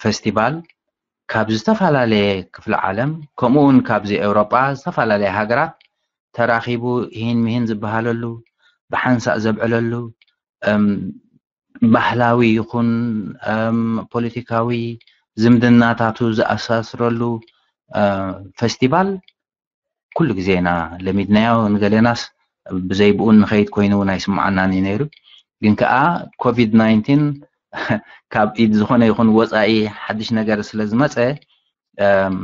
ፈስቲቫል ካብ ዝተፈላለየ ክፍለ ዓለም ከምኡ እውን ካብዚ ኤውሮጳ ዝተፈላለየ ሃገራት ተራኺቡ ይህን ምሂን ዝበሃለሉ ብሓንሳእ ዘብዕለሉ፣ እም፣ ባህላዊ ይኹን፣ እም፣ ፖለቲካዊ ዝምድናታቱ ዝኣሳስረሉ፣ እ፣ ፌስቲቫል ኩሉ ግዜ ኢና ለሚድናዮ። ንገሌናስ ብዘይ ብኡ ንኸይድ ኮይኑ እውን ኣይስምዓናን እዩ ነይሩ። ግን ከኣ ኮቪድ ናይንቲን ካብ ኢድ ዝኾነ ይኹን ወጻኢ ሓድሽ ነገር ስለ ዝመጸ፣ እም፣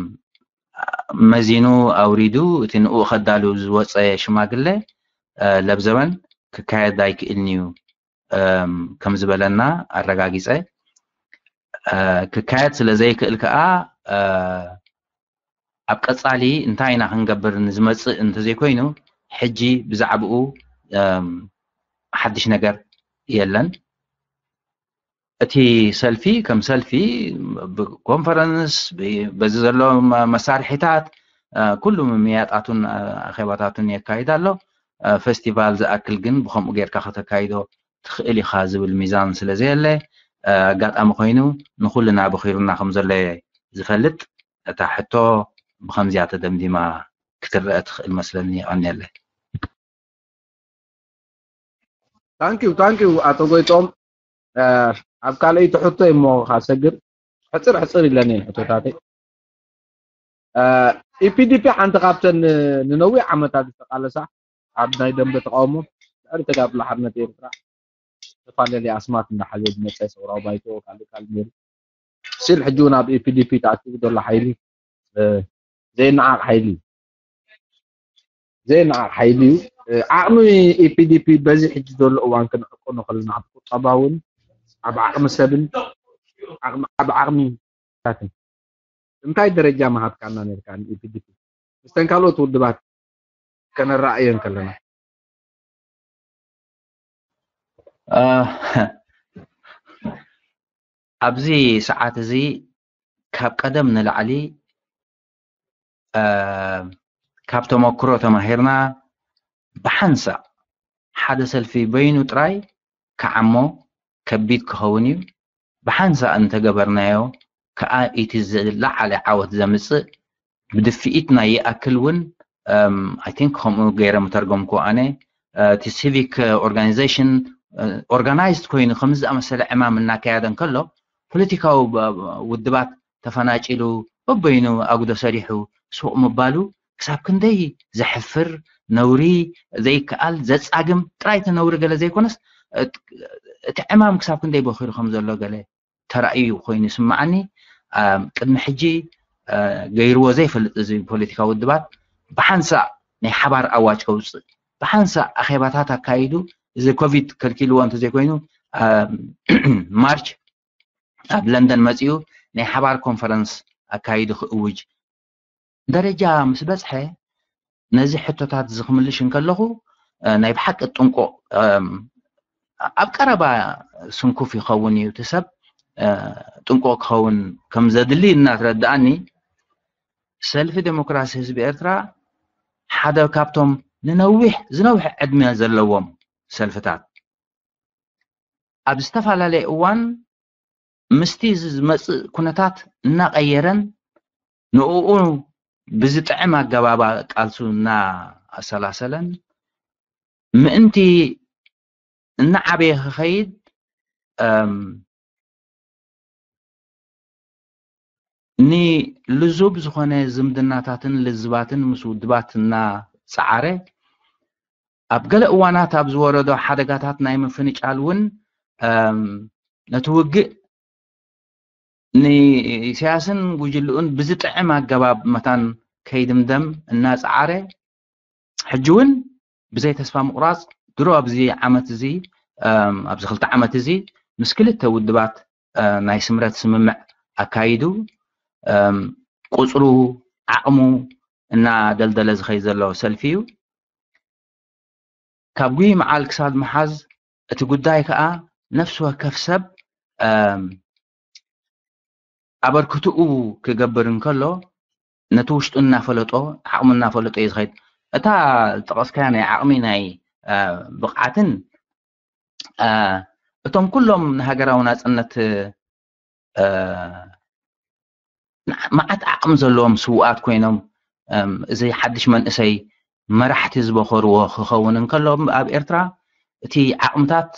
መዚኑ ኣውሪዱ እቲ ንኡ ከዳሉ ዝወጸ ሽማግለ፣ እ፣ ለብዘበን ክካየድ ኣይክእልን እዩ፣ እም፣ ከም ዝበለና ኣረጋጊጸ። እ፣ ክካየድ ስለ ዘይክእል ከኣ፣ እ፣ ኣብ ቀጻሊ እንታይ ኢና ክንገብር ንዝመጽእ እንተዘይኮይኑ፣ ሕጂ ብዛዕባኡ፣ እም፣ ሓድሽ ነገር የለን። እቲ ሰልፊ ከም ሰልፊ ብኮንፈረንስ፣ ብ-፣ በዚ ዘሎ መ-፣ መሳርሒታት፣ እ፣ ኩሉ ምምያጣቱን፣ እ፣ ኣኼባታቱን የካይድ ኣሎ። እ፣ ፌስቲቫል ዝኣክል ግን ብኸምኡ ጌርካ ከተካይዶ ትኽእል ኢኻ ዝብል ሚዛን ስለ ዘየለ፣ እ፣ ኣጋጣሚ ኮይኑ ንኹልና በኺሩና ከም ዘሎ እየ ዝፈልጥ። እታ ሕቶ ብኸምዚኣ ተደምዲማ ክትረአ ትኽእል መስለኒ። የቐንየለይ። ታንኪዩ፣ ታንኪዩ ኣቶ ጎይቶም። እ፣ ኣብ ካልኣይቲ ሕቶ እሞ ክሰግር፣ ሕጽር ሕጽር ኢለን እየን ሕቶታተይ። እ፣ ኢፒዲፒ ሓንቲ ካብተን ን-፣ ንነዊሕ ዓመታት ዝተቃለሳ፣ ኣብ ናይ ደንበ ተቃውሞ ድሕሪ ተጋድሎ ሓርነት ኤርትራ ዝተፈላለየ ኣስማት እንዳሓዘ ዝመጸ ሰውራዊ ባይቶ ካልእ ካልእ ነይሩ። ስቲል ሕጂ እውን ኣብ ኢፒዲፒ ተኣኪቡ ዘሎ ሓይሊ፣ እ፣ ዘይነዓቕ ሓይሊ እዩ። ዘይነዓቕ ሓይሊ እዩ። እ፣ ዓቕሚ ኢፒዲፒ በዚ ሕጂ ዘሎ እዋን ክንዕቅኖ ከለና፣ ኣብ ቁጠባውን ኣብ ዓቕሚ ሰብን ዓቕሚ፣ ኣብ ዓቕሚ ታትን እንታይ ደረጃ ምሃብካና ነርካ ንኢፒዲፒ? ምስተን ካልኦት ውድባት ከነረኣየን ከለና። እ፣ ኣብዚ ሰዓት እዚ ካብ ቀደም ንላዕሊ፣ እ፣ ካብ ተመክሮ ተማሂርና፣ ብሓንሳእ ሓደ ሰልፊ በይኑ ጥራይ ክዓሞ ከቢድ ክኸውን እዩ። ብሓንሳእ እንተገበርናዮ ከኣ፣ እቲ ዝለዓለ ዓወት ዘምጽእ፣ ብድፍኢት ናይ ይኣክል እውን፣ እም፣ I think ከምኡ ገይረ ምተርጎምኩ ኣነ፣ እ፣ እቲ ሲቪክ ኦርጋናይዜሽን፣ እ፣ ኦርጋናይዝድ ኮይኑ ከምዚ ዝኣመሰለ ዕማም እናካየደ እንከሎ፣ ፖለቲካዊ ብ-፣ ውድባት ተፈናጪሉ፣ በበይኑ ኣጉዶ ሰሪሑ ሱቕ ምባሉ ክሳብ ክንደይ ዘሕፍር፣ ነውሪ፣ ዘይከኣል፣ ዘጻግም፣ ጥራይ እቲ ነውሪ ገለ ዘይኮነስ፣ እ፣ እቲ ዕማም ክሳብ ክንደይ በኺሩ ከም ዘሎ ገለ ተራእዩ ኮይኑ ይስምዓኒ። እ፣ ቅድሚ ሕጂ፣ እ፣ ገይርዎ ዘይፈልጥ እዚ ፖለቲካዊ ውድባት ብሓንሳእ ናይ ሓባር ኣዋጅ ከውጽእ፣ ብሓንሳእ ኣኼባታት ኣካይዱ፣ እዚ ኮቪድ ከልኪልዎ እንተዘይኮይኑ፣ እ፣ ማርች ኣብ ለንደን መጺኡ ናይ ሓባር ኮንፈረንስ ኣካይዱ ክእውጅ ደረጃ ምስ በጽሐ፣ ነዚ ሕቶታት እዚ ክምልሽ እንከለኹ፣ እ፣ ናይ ብሓቂ ጥንቁቕ፣ እም፣ ኣብ ቀረባ ስንኩፍ ይኸውን እዩ እቲ ሰብ፣ እ፣ ጥንቁቕ ክኸውን ከም ዘድሊ እናተረድኣኒ፣ ሰልፊ ዴሞክራሲ ህዝቢ ኤርትራ ሓደ ካብቶም ንነዊሕ፣ ዝነውሐ ዕድመ ዘለዎም ሰልፍታት፣ ኣብ ዝተፈላለየ እዋን ምስቲ እዚ ዝመጽእ ኩነታት እናቐየረን ንእኡ ብዝጥዕም ኣገባብ ቃልሱ እናኣሰላሰለን ምእንቲ እናዓበየ ክኸይድ፣ እም፣ ንልዙብ ዝኾነ ዝምድናታትን ልዝባትን ምስ ውድባት እናጸዓረ፣ ኣብ ገለ እዋናት ኣብ ዝወረዶ ሓደጋታት ናይ ምፍንጫል እውን፣ እም፣ ነቲ ውግእ ንኢሳያስን ጉጅልኡን ብዝጥዕም ኣገባብ መታን ከይድምደም እናጸዓረ፣ ሕጂ እውን ብዘይ ተስፋ ምቑራጽ ድሮ ኣብዚ ዓመት እዚ፣ እም፣ ኣብዚ ክልተ ዓመት እዚ ምስ ክልተ ውድባት፣ እ፣ ናይ ስምረት ስምምዕ ኣካይዱ፣ እም፣ ቁጽሩ፣ ዓቕሙ እናደልደለ ዝኸይድ ዘሎ ሰልፊ እዩ። ካብ ጉሂ መዓል ክሳብ ምሓዝ፣ እቲ ጉዳይ ከኣ ነፍሲ ወከፍ ሰብ፣ እም፣ ኣበርክትኡ ክገብር እንከሎ፣ ነቲ ውሽጡ እናፈለጦ፣ ዓቕሙ እናፈለጦ እዩ ዝኸይድ። እታ ዝጠቐስካያ ናይ ዓቕሚ ናይ፣ እ፣ ብቕዓትን፣ እ፣ እቶም ኩሎም ንሃገራዊ ናጽነት፣ እ፣ መዓት ዓቕሚ ዘለዎም ስዉኣት ኮይኖም፣ እም፣ እዚ ሓድሽ መንእሰይ መራሕቲ ዝበኸርዎ ክኸውን እንከሎ፣ ኣብ ኤርትራ እቲ ዓቕምታት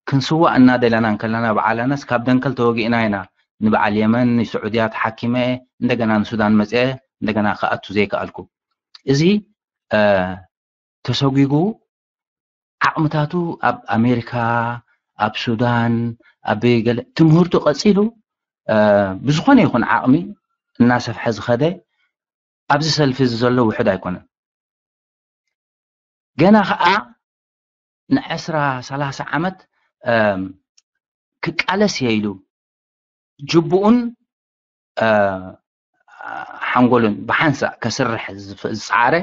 ክንስዋእ እናደለና እንከለና ብዓላናስ ካብ ደንከል ተወጊእና ኢና ንበዓል የመን ንስዑድያ ተሓኪመ እንደገና ንሱዳን መፅአ እንደገና ክኣቱ ዘይከኣልኩ። እዚ ተሰጒጉ ዓቕምታቱ ኣብ ኣሜሪካ፣ ኣብ ሱዳን፣ ኣብ ገለ ትምህርቱ ቀፂሉ ብዝኾነ ይኹን ዓቕሚ እናሰፍሐ ዝኸደ ኣብዚ ሰልፊ እዚ ዘሎ ውሕድ ኣይኮነን። ገና ከዓ ንዐስራ ሰላሳ ዓመት ክቃለስ እየ ኢሉ ጅቡኡን ሓንጎሉን ብሓንሳእ ከስርሕ ዝፀዓረ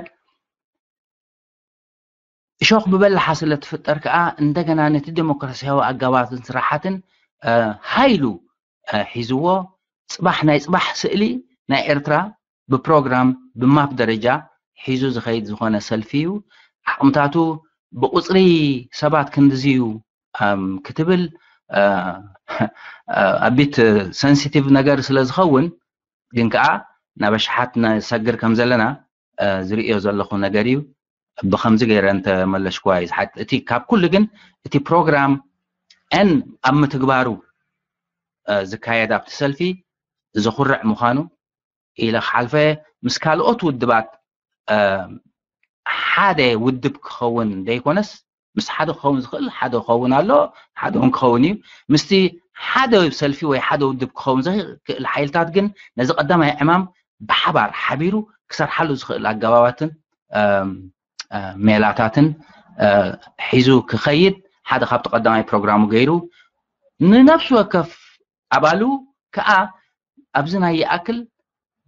እሾኽ ብበላሓ ስለ ትፍጠር ከዓ እንደገና ነቲ ዴሞክራሲያዊ ኣገባባትን ስራሓትን ሃይሉ ሒዝዎ ፅባሕ ናይ ፅባሕ ስእሊ ናይ ኤርትራ ብፕሮግራም ብማፕ ደረጃ ሒዙ ዝኸይድ ዝኾነ ሰልፊ እዩ። ዓቕምታቱ ብቁፅሪ ሰባት ክንድዚ እዩ ክትብል ኣቢት ሰንሲቲቭ ነገር ስለ ዝኸውን ግን ከዓ ናብ ኣሽሓት ንሰግር ከም ዘለና ዝርእዮ ዘለኹ ነገር እዩ። ብከምዚ ገይረ እንተመለሽኩዋ እዩ ዝሓት። እቲ ካብ ኩሉ ግን እቲ ፕሮግራም ን ኣብ ምትግባሩ ዝካየድ ኣብቲ ሰልፊ ዘኹርዕ ምዃኑ ኢለ ክሓልፈ ምስ ካልኦት ውድባት ሓደ ውድብ ክኸውን ዘይኮነስ ምስ ሓደ ክኸውን ዝኽእል ሓደ ክኸውን ኣሎ፣ ሓደ እውን ክኸውን እዩ። ምስቲ ሓደ ሰልፊ ወይ ሓደ ውድብ ክኸውን ዝኽእል ሓይልታት ግን ነዚ ቀዳማይ ዕማም ብሓባር ሓቢሩ ክሰርሓሉ ዝኽእል ኣገባባትን ሜላታትን ሒዙ ክኸይድ ሓደ ካብቲ ቀዳማይ ፕሮግራሙ ገይሩ ንነፍሲ ወከፍ ኣባሉ ከዓ ኣብዚ ናይ ይኣክል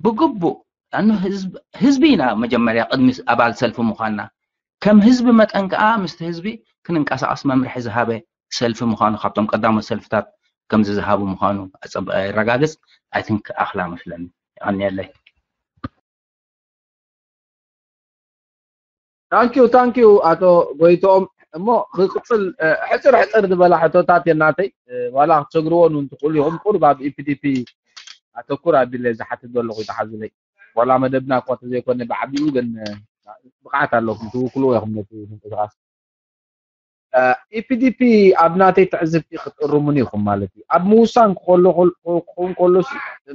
ብግቡእ ህዝቢ ኢና መጀመርያ ቅድሚ ኣባል ሰልፊ ምዃንና ከም ህዝቢ መጠን ከዓ ምስቲ ህዝቢ ክንንቀሳቀስ መምርሒ ዝሃበ ሰልፊ ምዃኑ ካብቶም ቀዳሞት ሰልፍታት ከምዚ ዝሃቡ ምዃኑ ኣፀብቀ የረጋግፅ። ኣይትንክ ኣኽላ መስለኒ። ይቀንየለይ። ታንኪዩ ታንኪዩ ኣቶ ጎይቶኦም። እሞ ክቅፅል ሕፅር ሕፅር ዝበላ ሕቶታት የናተይ ዋላ ክትሰግርዎ ን ትኽእሉ ኢኹም። ቁሩብ ኣብ ኢፒዲፒ ኣተኩር ኣቢለ ዝሓትት ዘለኹ ይተሓዝለይ። ዋላ መደብና እኳ ተዘይኮነ ብዓቢኡ ግን ብቕዓት ኣለኩም ትውክልዎ ኢኹም ነቲ ምንቅስቃስ። ኢፒዲፒ ኣብ ናተይ ትዕዝብቲ ክትእርሙን ኢኹም ማለት እዩ። ኣብ ምውሳን ክኸውን ከሎ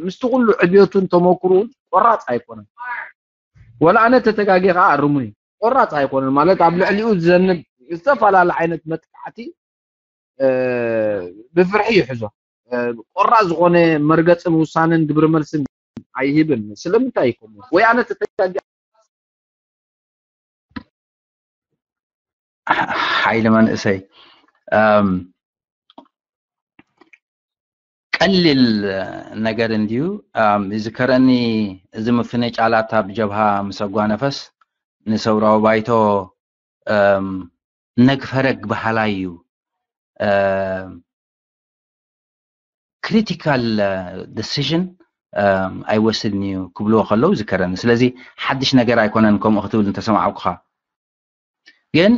ምስቲ ኩሉ ዕብዮቱን ተመክሩን ቆራፅ ኣይኮነን። ወላ ኣነ ተተጋጌ ከዓ ኣርሙኒ። ቆራፅ ኣይኮነን ማለት ኣብ ልዕሊኡ ዝዘንብ ዝተፈላለ ዓይነት መጥቃዕቲ ብፍርሒ ይሕዞ። ቆራፅ ዝኾነ መርገፅን ውሳነን ግብረ መልስን ኣይህብን። ስለምንታይ ይኮኑ ወይ ኣነ ተተጋጊ ሓይሊ መንእሰይ ቀሊል ነገር እንድዩ። ይዝከረኒ እዚ ምፍንጫላት ኣብ ጀብሃ ምስ ኣጓነፈስ ንሰውራዊ ባይቶ ነግፈረግ በሃላይ እዩ። ክሪቲካል ዲሲዥን ኣይወስድን እዩ ክብልዎ ከለዉ ዝከረኒ። ስለዚ ሓድሽ ነገር ኣይኮነን ከምኡ ክትብል እንተሰማዕኩኻ። ግን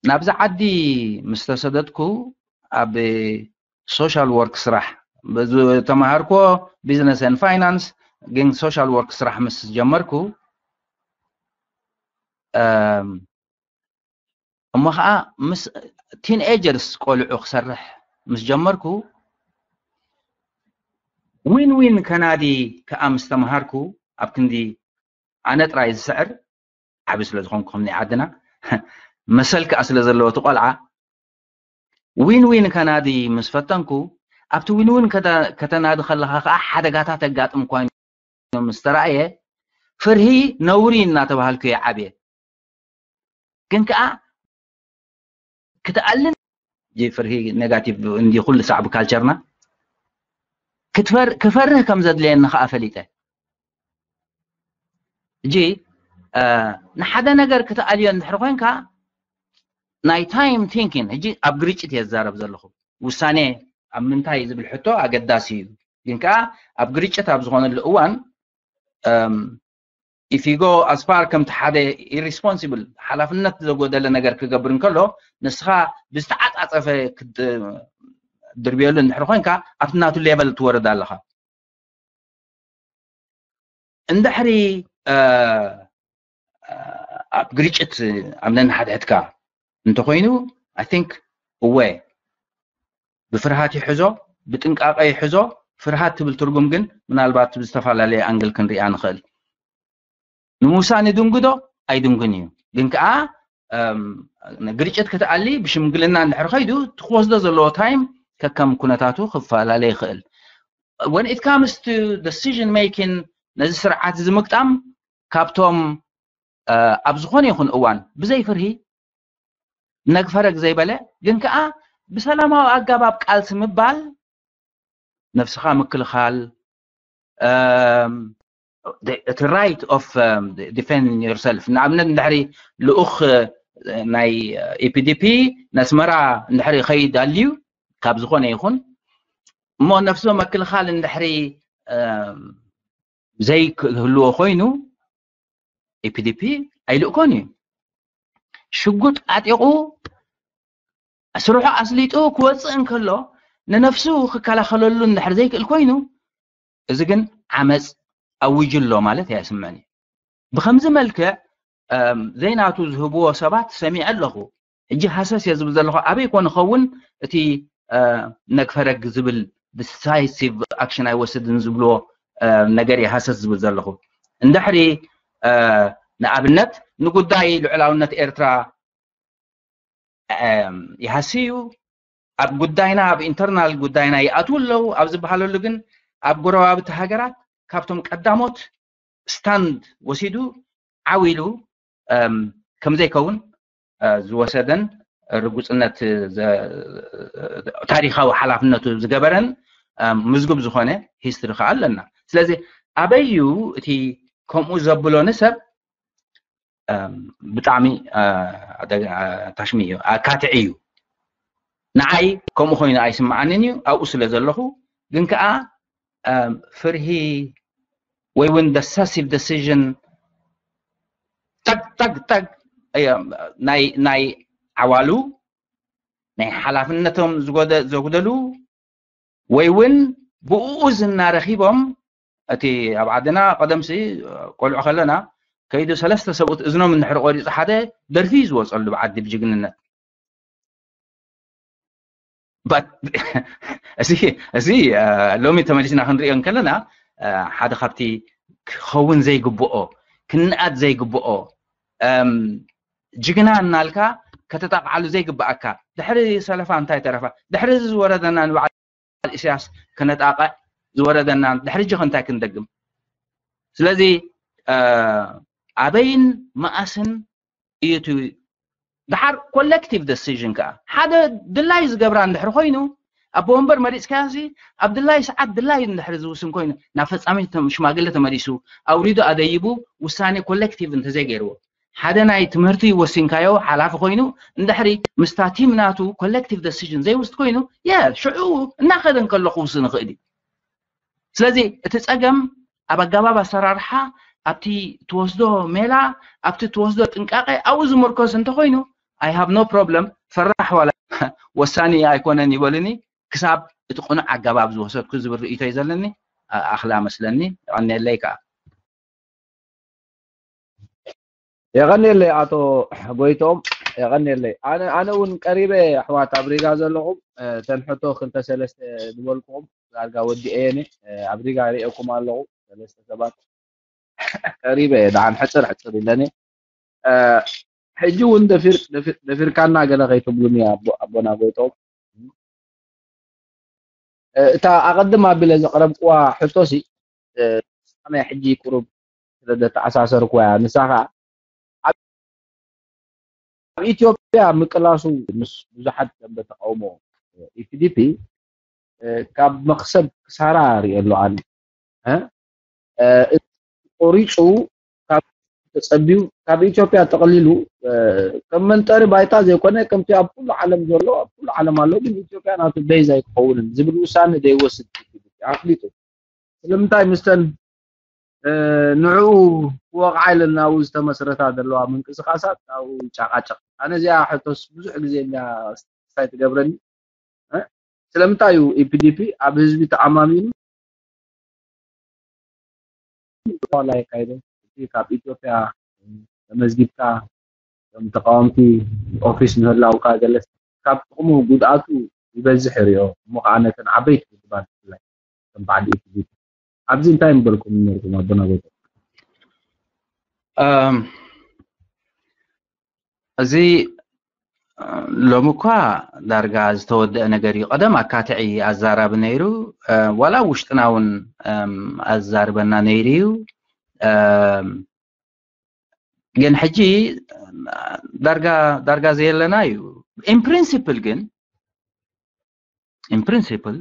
ናብዚ ዓዲ ምስ ተሰደድኩ ኣብ ሶሻል ወርክ ስራሕ ተማሃርኮ ቢዝነስ ን ፋይናንስ ግን ሶሻል ወርክ ስራሕ ምስ ጀመርኩ እሞ ከዓ ምስ ቲንኤጀርስ ቆልዑ ክሰርሕ ምስ ጀመርኩ ዊን ዊን ከናዲ ከዓ ምስ ተምሃርኩ ኣብ ክንዲ ኣነ ጥራይ ዝስዕር ዓቢ ስለ ዝኾንኩ ከም ናይ ዓድና መሰል ከዓ ስለ ዘለዎ እቲ ቆልዓ ዊን ዊን ከናዲ ምስ ፈተንኩ ኣብቲ ዊን ዊን ከተናዲ ከለካ ከዓ ሓደጋታት ኣጋጥም ኮይኑ ምስ ተራእየ ፍርሂ ነውሪ እናተባሃልኩ እየ ዓብየ ግን ከዓ ክትኣልን ፍርሂ ኔጋቲቭ እንዲ ኩሉ ሳዕ ብካልቸርና ክፈርህ ከም ዘድለየኒ ከዓ ፈሊጠ እጂ ንሓደ ነገር ክትኣልዮ እንድሕር ኮይንካ ናይ ታይም ቲንኪን እጂ ኣብ ግርጭት እየ ዝዛረብ ዘለኹ ውሳኔ ኣብ ምንታይ ዝብል ሕቶ ኣገዳሲ እዩ ግን ከዓ ኣብ ግርጭት ኣብ ዝኾነሉ እዋን ኢፊጎ ኣስፋር ከምቲ ሓደ ኢሪስፖንሲብል ሓላፍነት ዘጎደለ ነገር ክገብር እንከሎ ንስኻ ብዝተዓፃፀፈ ክትድርብየሉ እንድሕር ኮይንካ ኣብቲ ናቱ ሌቨል ትወርድ ኣለኻ እንድሕሪ ኣብ ግርጭት ኣብ ነንሓድሕድካ እንተኾይኑ I think እወ ብፍርሃት ይሕዞ፣ ብጥንቃቐ ይሕዞ። ፍርሃት ትብል ትርጉም ግን ምናልባት ብዝተፈላለየ ኣንግል ክንሪኣ ንኽእል። ንምውሳን ይድንጉዶ ኣይድንጉን እዩ፣ ግን ከዓ ግርጭት ክትኣሊ ብሽምግልና እንድሕር ከይዱ ትወስዶ ዘለዎ ታይም ከከም ኩነታቱ ክፈላለ ይኽእል። When it comes to decision making ነዚ ስርዓት እዚ ምግጣም ካብቶም ኣብ ዝኾነ ይኹን እዋን ብዘይ ፍርሂ ነግፈረግ ዘይበለ ግን ከዓ ብሰላማዊ ኣገባብ ቃልሲ ምባል ነፍስኻ ምክልኻል እቲ right of defend yourself ንኣብነት እንድሕሪ ልኡኽ ናይ ኢፒዲፒ ነስመራ እንድሕሪ ይኸይድ ኣልዩ ካብ ዝኾነ ይኹን እሞ ነፍሲ ምክልኻል እንድሕሪ ዘይክህልዎ ኮይኑ ኢፒዲፒ ኣይልእኮን እዩ። ሽጉጥ ዓጢቑ ስርሑ ኣስሊጡ ክወፅእ እንከሎ ንነፍሱ ክከላኸለሉ እንድሕር ዘይክእል ኮይኑ እዚ ግን ዓመፅ ኣዊጁ ኣሎ ማለት እያ ይስምዐኒ። ብከምዚ መልክዕ ዘይናቱ ዝህብዎ ሰባት ሰሚዐ ኣለኹ። ሕጂ ሃሰስ እየ ዝብል ዘለኹ ኣበይ ኮን ኸውን እቲ ነግፈረግ ዝብል decisive action ኣይወስድን ዝብልዎ ነገር እየ ሃሰስ ዝብል ዘለኹ። እንድሕሪ ንኣብነት ንጉዳይ ልዑላውነት ኤርትራ ይሃሲ እዩ ኣብ ጉዳይና ኣብ internal ጉዳይና ይኣትዉ ኣለዉ ኣብ ዝበሃለሉ ግን ኣብ ጎረባብቲ ሃገራት ካብቶም ቀዳሞት stand ወሲዱ ዓው ኢሉ ከምዘይከውን ዝወሰደን ርጉፅነት ታሪካዊ ሓላፍነቱ ዝገበረን ምዝጉብ ዝኾነ history ከዓ ኣለና። ስለዚ ኣበይ እዩ እቲ ከምኡ ዘብሎ ንሰብ ብጣዕሚ ታሽሚ እዩ ኣካትዒ እዩ። ንዓይ ከምኡ ኮይኑ ኣይስምዓንን እዩ ኣብኡ ስለ ዘለኹ ግን ከዓ ፍርሂ ወይ እውን decisive decision ጠግ ጠግ ጠግ ናይ ዓዋሉ ናይ ሓላፍነቶም ዘጉደሉ ወይ እውን ብኡ ዝናረኺቦም እቲ ኣብ ዓድና ቀደምሲ ቆልዑ ከለና ከይዱ ሰለስተ ሰብኡት እዝኖም እንድሕር ቆሪፁ ሓደ ደርፊ እዩ ዝወፀሉ ብዓዲ ብጅግንነት እዚ ሎሚ ተመሊስና ክንሪኦ እንከለና ሓደ ካብቲ ክኸውን ዘይግብኦ ክንኣት ዘይግብኦ ጅግና እናልካ ከተጣቕዓሉ ዘይግብኣካ ድሕሪ ሰለፋ እንታይ ተረፋ ድሕሪ እዚ ዝወረደና ንበዓል ኢሳያስ ክነጣቕዕ ዝወረደና ድሕሪ ጅኸ እንታይ ክንደግም ስለዚ ኣበይን መኣስን እዩ እቲ ደሓር collective decision ከዓ ሓደ ድላይ ዝገብራ እንድሕር ኮይኑ ኣቦ ወንበር መሪፅካያሲ ኣብ ድላይ ሰዓት ድላይ እንድሕር ዝውስን ኮይኑ ናብ ፈፃሚ ሽማግለ ተመሊሱ ኣውሪዱ ኣደይቡ ውሳኔ collective እንተዘይገይርዎ ሓደ ናይ ትምህርቲ ወሲንካዮ ሓላፊ ኮይኑ እንድሕሪ ምስታ ቲም ናቱ collective decision ዘይውስድ ኮይኑ የ ሽዑ እናኸደ እንከሎ ክውስን ይኽእል እዩ ስለዚ እቲ ፀገም ኣብ ኣገባብ ኣሰራርሓ ኣብቲ ትወስዶ ሜላ ኣብቲ ትወስዶ ጥንቃቄ ኣብኡ ዝምርኮስ እንተኮይኑ I have no problem ፈራሕ ዋላ ወሳኒ ኣይኮነን ይበሉኒ ክሳብ እቲ ቅኑዕ ኣገባብ ዝወሰድኩ ዝብል ርእይቶ እዩ ዘለኒ ኣኽላ መስለኒ ቀኒለይ ከዓ የቐኒለይ ኣቶ ጎይቶም የቐኒለይ ኣነ እውን ቀሪበ ኣሕዋት ኣብ ሪጋ ዘለኹም ተንሕቶ ክልተ ሰለስተ ዝበልኩኹም ዳርጋ ወዲኤ እየ ኣብ ሪጋ ሪኤኩም ኣለኹ ሰለስተ ሰባት ቀሪበ እየ ደሓን ሕፅር ሕፅር ኢለኒ ሕጂ እውን ደፊርካና ገለ ከይትብሉኒ ኣቦና ጎይቶም እታ ኣቐድም ኣቢለ ዘቕረብክዋ ሕቶሲ ናይ ሕጂ ቁሩብ ስለ ዘተኣሳሰርኩዋ እያ ንሳ ከዓ ኣብ ኢትዮጵያ ምቅላሱ ምስ ብዙሓት ደንበ ተቃውሞ ኢፒዲፒ ካብ መክሰብ ክሳራ ሪኦ ኣሎ ኣነ ቆሪፁ ካብ ተፀቢዩ ካብ ኢትዮጵያ ጠቕሊሉ ከም መንጠሪ ባይታ ዘይኮነ ከምቲ ኣብ ኩሉ ዓለም ዘሎ ኣብ ኩሉ ዓለም ኣሎ ግን ኢትዮጵያ ናቱ ቤዝ ኣይክኸውንን ዝብል ውሳነ ዘይወስድ ኣፍሊጡ ስለምንታይ ምስተን ንዕኡ ክወቕዓ ኢለን ናብኡ ዝተመስረታ ዘለዋ ምንቅስቃሳት ናብኡ ይጫቃጨቅ ኣነ እዚኣ ሕቶስ ብዙሕ ግዜ እያ ስታይ ትገብረኒ ስለምንታይ እዩ ኢፒዲፒ ኣብ ህዝቢ ተኣማሚኑ ዋላ የካይደ እቲ ካብ ኢትዮጵያ ተመዝጊብካ፣ ከም ተቃወምቲ ኦፊስ ምህላውካ ገለ ካብ ጥቕሙ ጉድኣቱ ይበዝሕ ይሪኦ። እሞ ከዓ ነተን ዓበይቲ ውድባት ብፍላይ ከም በዓል ኢቲቪ ኣብዚ እንታይ ምበልኩም ነርኩም ኣቦና ጎይታ? እዚ ሎሚ እኳ ዳርጋ ዝተወደአ ነገር እዩ። ቀደም ኣካትዒ ኣዛራቢ ነይሩ፣ ዋላ ውሽጥና እውን ኣዛርበና ነይሩ እዩ። ግን ሕጂ ዳርጋ ዳርጋ ዘየለና እዩ። In principle ግን in principle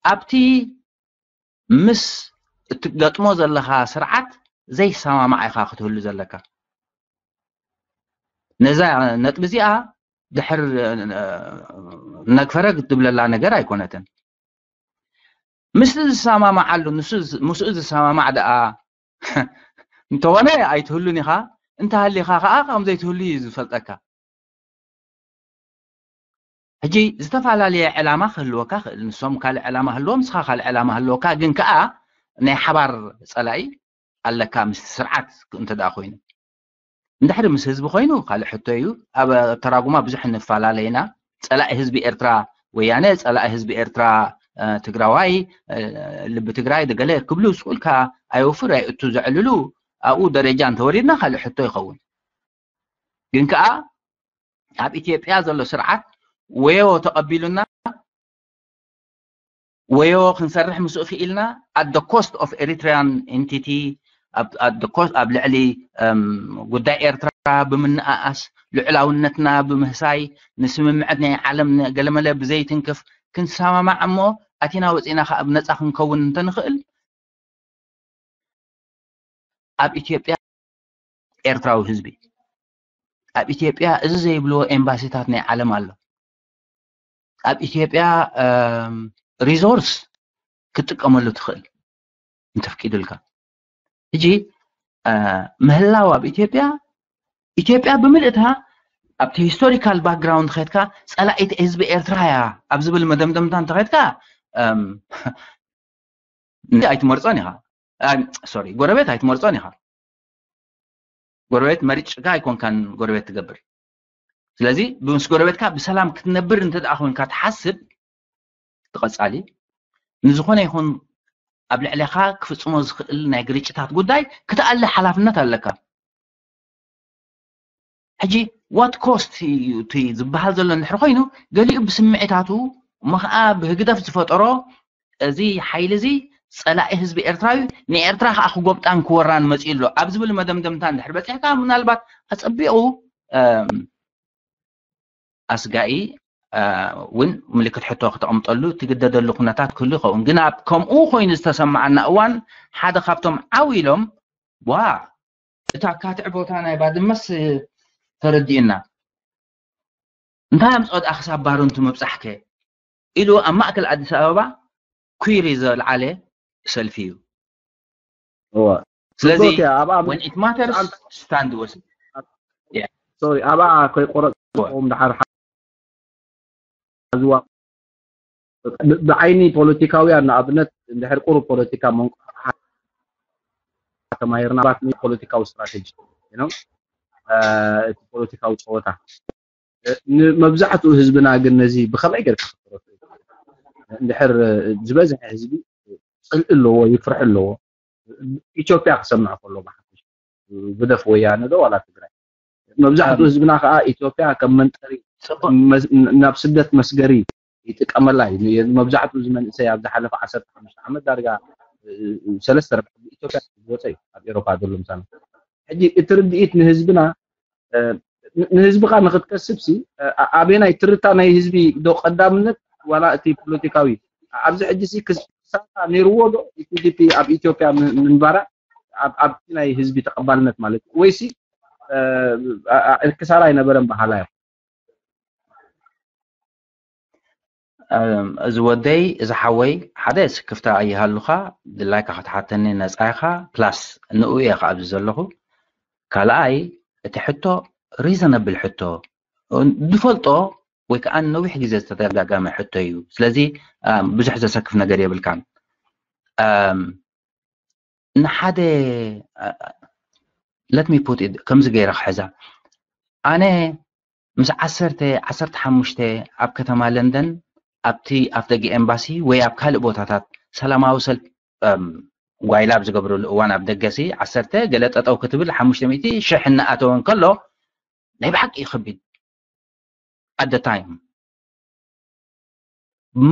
ኣብቲ ምስ እትገጥሞ ዘለኻ ስርዓት ዘይሰማማዕ ኢኻ ክትህሉ ዘለካ። ነዛ ነጥቢ እዚኣ ድሕር ነግፈረ ክትብለላ ነገር ኣይኮነትን። ምስቲ ዝሰማማዓሉ ምስኡ ዝሰማማዕ ደኣ እንተኾነ ኣይትህሉን ኢኻ፣ እንተሃሊኻ ከዓ ከም ዘይትህሉ እዩ ዝፈልጠካ። ሕጂ ዝተፈላለየ ዕላማ ክህልወካ ክእል። ንሶም ካልእ ዕላማ ህልዎም፣ ንስኻ ካልእ ዕላማ ህልወካ፣ ግን ከዓ ናይ ሓባር ፀላኢ ኣለካ ምስቲ ስርዓት እንተ ደኣ ኮይኑ። እንድሕሪ ምስ ህዝቢ ኮይኑ ካልእ ሕቶ እዩ። ኣብ ኣተራጉማ ብዙሕ ንፈላለ ኢና። ፀላኢ ህዝቢ ኤርትራ ወያነ፣ ፀላኢ ህዝቢ ኤርትራ ትግራዋይ፣ ልቢ ትግራይ፣ ደገለ ክብሉ ስቁልካ ኣየውፍር ኣይእቱ ዘዕልሉ ኣብኡ ደረጃ እንተወሪድና ካልእ ሕቶ ይኸውን። ግን ከዓ ኣብ ኢትዮጵያ ዘሎ ስርዓት ወዮ ተቐቢሉና ወዮ ክንሰርሕ ምስኡ ክኢልና at the cost of Eritrean entity ኣብ ልዕሊ ጉዳይ ኤርትራ ብምንኣኣስ ልዑላውነትና ብምህሳይ ንስምምዐት ናይ ዓለም ገለመለ ብዘይትንክፍ ክንሰማማዕ እሞ ኣቲና ወፂና ከዓ ብነፃ ክንከውን እንተንኽእል ኣብ ኢትዮጵያ ኤርትራዊ ህዝቢ ኣብ ኢትዮጵያ እዚ ዘይብልዎ ኤምባሲታት ናይ ዓለም ኣሎ። ኣብ ኢትዮጵያ ሪሶርስ ክትጥቀመሉ ትኽእል እንተፍቂዱልካ። ሕጂ ምህላው ኣብ ኢትዮጵያ ኢትዮጵያ ብምልእታ ኣብቲ ሂስቶሪካል ባክግራውንድ ከድካ ፀላኢት ህዝቢ ኤርትራ እያ ኣብ ዝብል መደምደምታ እንተኸድካ ኣይትመርፆን ኢኻ። ሶሪ ጎረቤት ኣይትመርፆን ኢኻ። ጎረቤት መሪጭካ ኣይኮንካን ጎረቤት ትገብር። ስለዚ ምስ ጎረቤትካ ብሰላም ክትነብር እንተ ደኣ ኮንካ ትሓስብ ትቐጻሊ ንዝኾነ ይኹን ኣብ ልዕሌኻ ክፍጽሞ ዝኽእል ናይ ግርጭታት ጉዳይ ክትኣሊ ሓላፍነት ኣለካ። ሕጂ what cost እዩ እቲ ዝበሃል ዘሎ እንድሕር ኮይኑ ገሊኡ ብስምዒታቱ እሞ ከዓ ብህግደፍ ዝፈጠሮ እዚ ሓይሊ እዚ ፀላኢ ህዝቢ ኤርትራዊ ንኤርትራ ከዓ ክጎብጣን ክወራን መፅኡ ኣሎ ኣብ ዝብል መደምደምታ እንድሕር በፂሕካ ምናልባት ኣፀቢቑ ኣስጋኢ እውን ምልክት ሕቶ ክተቐምጠሉ ትግደደሉ ኩነታት ክህሉ ይኸውን። ግን ኣብ ከምኡ ኮይኑ ዝተሰማዓና እዋን ሓደ ካብቶም ዓው ኢሎም ዋ እቲ ኣካትዕ ቦታ ናይ ባድመስ ተረዲኡና እንታይ ኣምፅኦ ደኣ ክሳብ ባረንቱ ምብፃሕከ ኢሉ ኣብ ማእከል ኣዲስ ኣበባ ኲሪ ዘልዓለ ሰልፊ እዩ። ስለዚ when it matters stand ወስድ ኣብኣ ከይቆረፅኩም ድሓር ዝዋ ብዓይኒ ፖለቲካውያን ንኣብነት እንድሕር ቁሩብ ፖለቲካ መንቁ ተማሂርና ባት ፖለቲካዊ ስትራቴጂ እቲ ፖለቲካዊ ፀወታ ንመብዛሕትኡ ህዝብና ግን ነዚ ብከመይ ጌርካ ክትረፍ እንድሕር ዝበዝሐ ህዝቢ ፅልኢ ኣለዎ ይፍርሒ ኣለዎ ኢትዮጵያ ክሰምዕ ከሎ ብሓፈሽ ግደፍ ወያነ ዶ ዋላ ትግራይ መብዛሕትኡ ህዝብና ከዓ ኢትዮጵያ ከም መንጠሪ ናብ ስደት መስገሪ ይጥቀመላ እዩ። መብዛሕትኡ እዚ መንእሰይ ኣብ ዝሓለፈ ዓሰርተ ሓሙሽተ ዓመት ዳርጋ ሰለስተ ርብዒ ኢትዮጵያ ዝወፀ እዩ ኣብ ኤሮፓ ዘሎ ምሳና። ሕጂ እቲ ርድኢት ንህዝብና ንህዝብኻ ንክትከስብ ሲ ኣበናይ ትርታ ናይ ህዝቢ ዶ ቀዳምነት ዋላ እቲ ፖለቲካዊ ኣብዚ ሕጂ ሲ ክሳራ ነይርዎ ዶ ቲዲፒ ኣብ ኢትዮጵያ ምንባራ ኣብቲ ናይ ህዝቢ ተቐባልነት ማለት እዩ ወይሲ ክሳራ ኣይነበረን በሃላ እዮም። እዚ ወደይ እዚ ሓወይ ሓደ ስክፍታ ኣይሃሉኻ ድላይካ ክትሓተኒ ነፃ ኢኻ ፕላስ ንኡ እየ ከዓብዚ ዘለኹ ካልኣይ እቲ ሕቶ ሪዘነብል ሕቶ ዝፈልጦ ወይ ከዓ ነዊሕ ግዜ ዝተደጋገመ ሕቶ እዩ ስለዚ ብዙሕ ዘሰክፍ ነገር የብልካን ንሓደ let me put it ከምዚ ገይረ ክሕዛ። ኣነ ምስ ዓሰርተ ዓሰርተ ሓሙሽተ ኣብ ከተማ ለንደን ኣብቲ ኣፍደገ ኤምባሲ ወይ ኣብ ካልእ ቦታታት ሰላማዊ ሰልፍ ጓይላ ኣብ ዝገብርሉ እዋን ኣብ ደገሲ ዓሰርተ ገለ ጠጠው ክትብል ሓሙሽተ ሚእቲ ሽሕ እናኣተወ እንከሎ ናይ ብሓቂ እዩ ከቢድ ኣደ ታይም።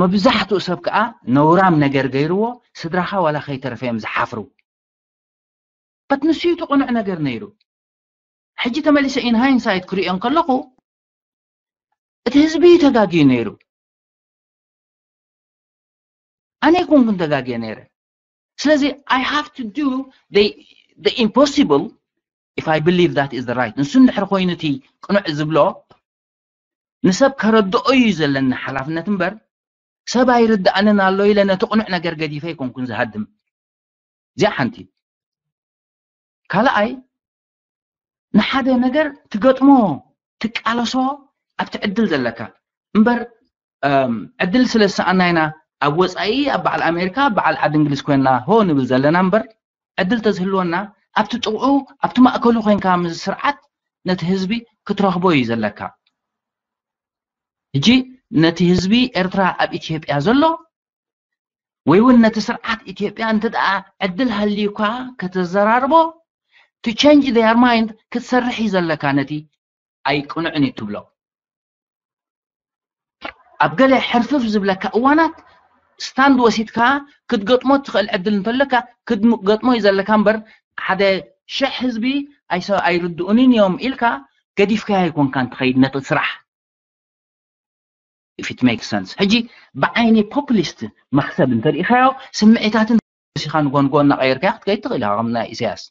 መብዛሕትኡ ሰብ ከዓ ነውራም ነገር ገይርዎ ስድራኻ ዋላ ከይተረፈ እዮም ዝሓፍሩ። በት ንሱ እዩ እቲ ቅኑዕ ነገር ነይሩ። ሕጂ ተመሊሰ ኢን ሃይንሳይት ክሪኦ እንከለኹ እቲ ህዝቢ እዩ ተጋግዩ ነይሩ። ኣነ ኣይኮንኩን ተጋግየ ነይረ። ስለዚ I have to do the, the impossible if I believe that is the right። ንሱ እንድሕር ኮይኑ እቲ ቅኑዕ ዝብሎ ንሰብ ከረድኦ እዩ ዘለኒ ሓላፍነት እምበር ሰብ ኣይርድኣንን ኣሎ ኢለ ነቲ ቅኑዕ ነገር ገዲፈ ኣይኮንኩን ዝሃድም። እዚኣ ሓንቲ። ካልኣይ ንሓደ ነገር ትገጥሞ ትቃለሶ ኣብቲ ዕድል ዘለካ እምበር ዕድል ስለ ዝሰኣና ኢና ኣብ ወፃኢ ኣብ በዓል ኣሜሪካ በዓል ዓዲ እንግሊዝ ኮይና ሆ ንብል ዘለና እምበር ዕድል ተዝህልወና ኣብቲ ጥቕኡ ኣብቲ ማእከሉ ኮይንካ ምስ ስርዓት ነቲ ህዝቢ ክትረኽቦ እዩ ዘለካ። ሕጂ ነቲ ህዝቢ ኤርትራ ኣብ ኢትዮጵያ ዘሎ ወይ እውን ነቲ ስርዓት ኢትዮጵያ እንተ ደኣ ዕድል ሃልዩካ ከተዘራርቦ to change their mind ክትሰርሕ እዩ ዘለካ። ነቲ ኣይቅኑዕን እዩ ትብሎ ኣብ ገለ ሕርፍፍ ዝብለካ እዋናት ስታንድ ወሲድካ ክትገጥሞ ትኽእል ዕድል እንተለካ ክትገጥሞ እዩ ዘለካ እምበር ሓደ ሽሕ ህዝቢ ኣይርድኡንን እዮም ኢልካ ገዲፍካዮ ኣይኮንካን ትኸይድ ነቲ ስራሕ። If it makes sense ሕጂ ብዓይኒ ፖፕሊስት መክሰብ እንተሪኢኻዮ ስምዒታትን ሲኻ ንጎንጎ እናቐየርካዮ ክትከይድ ትኽእል ኢኻ ከም ናይ ኢሳያስ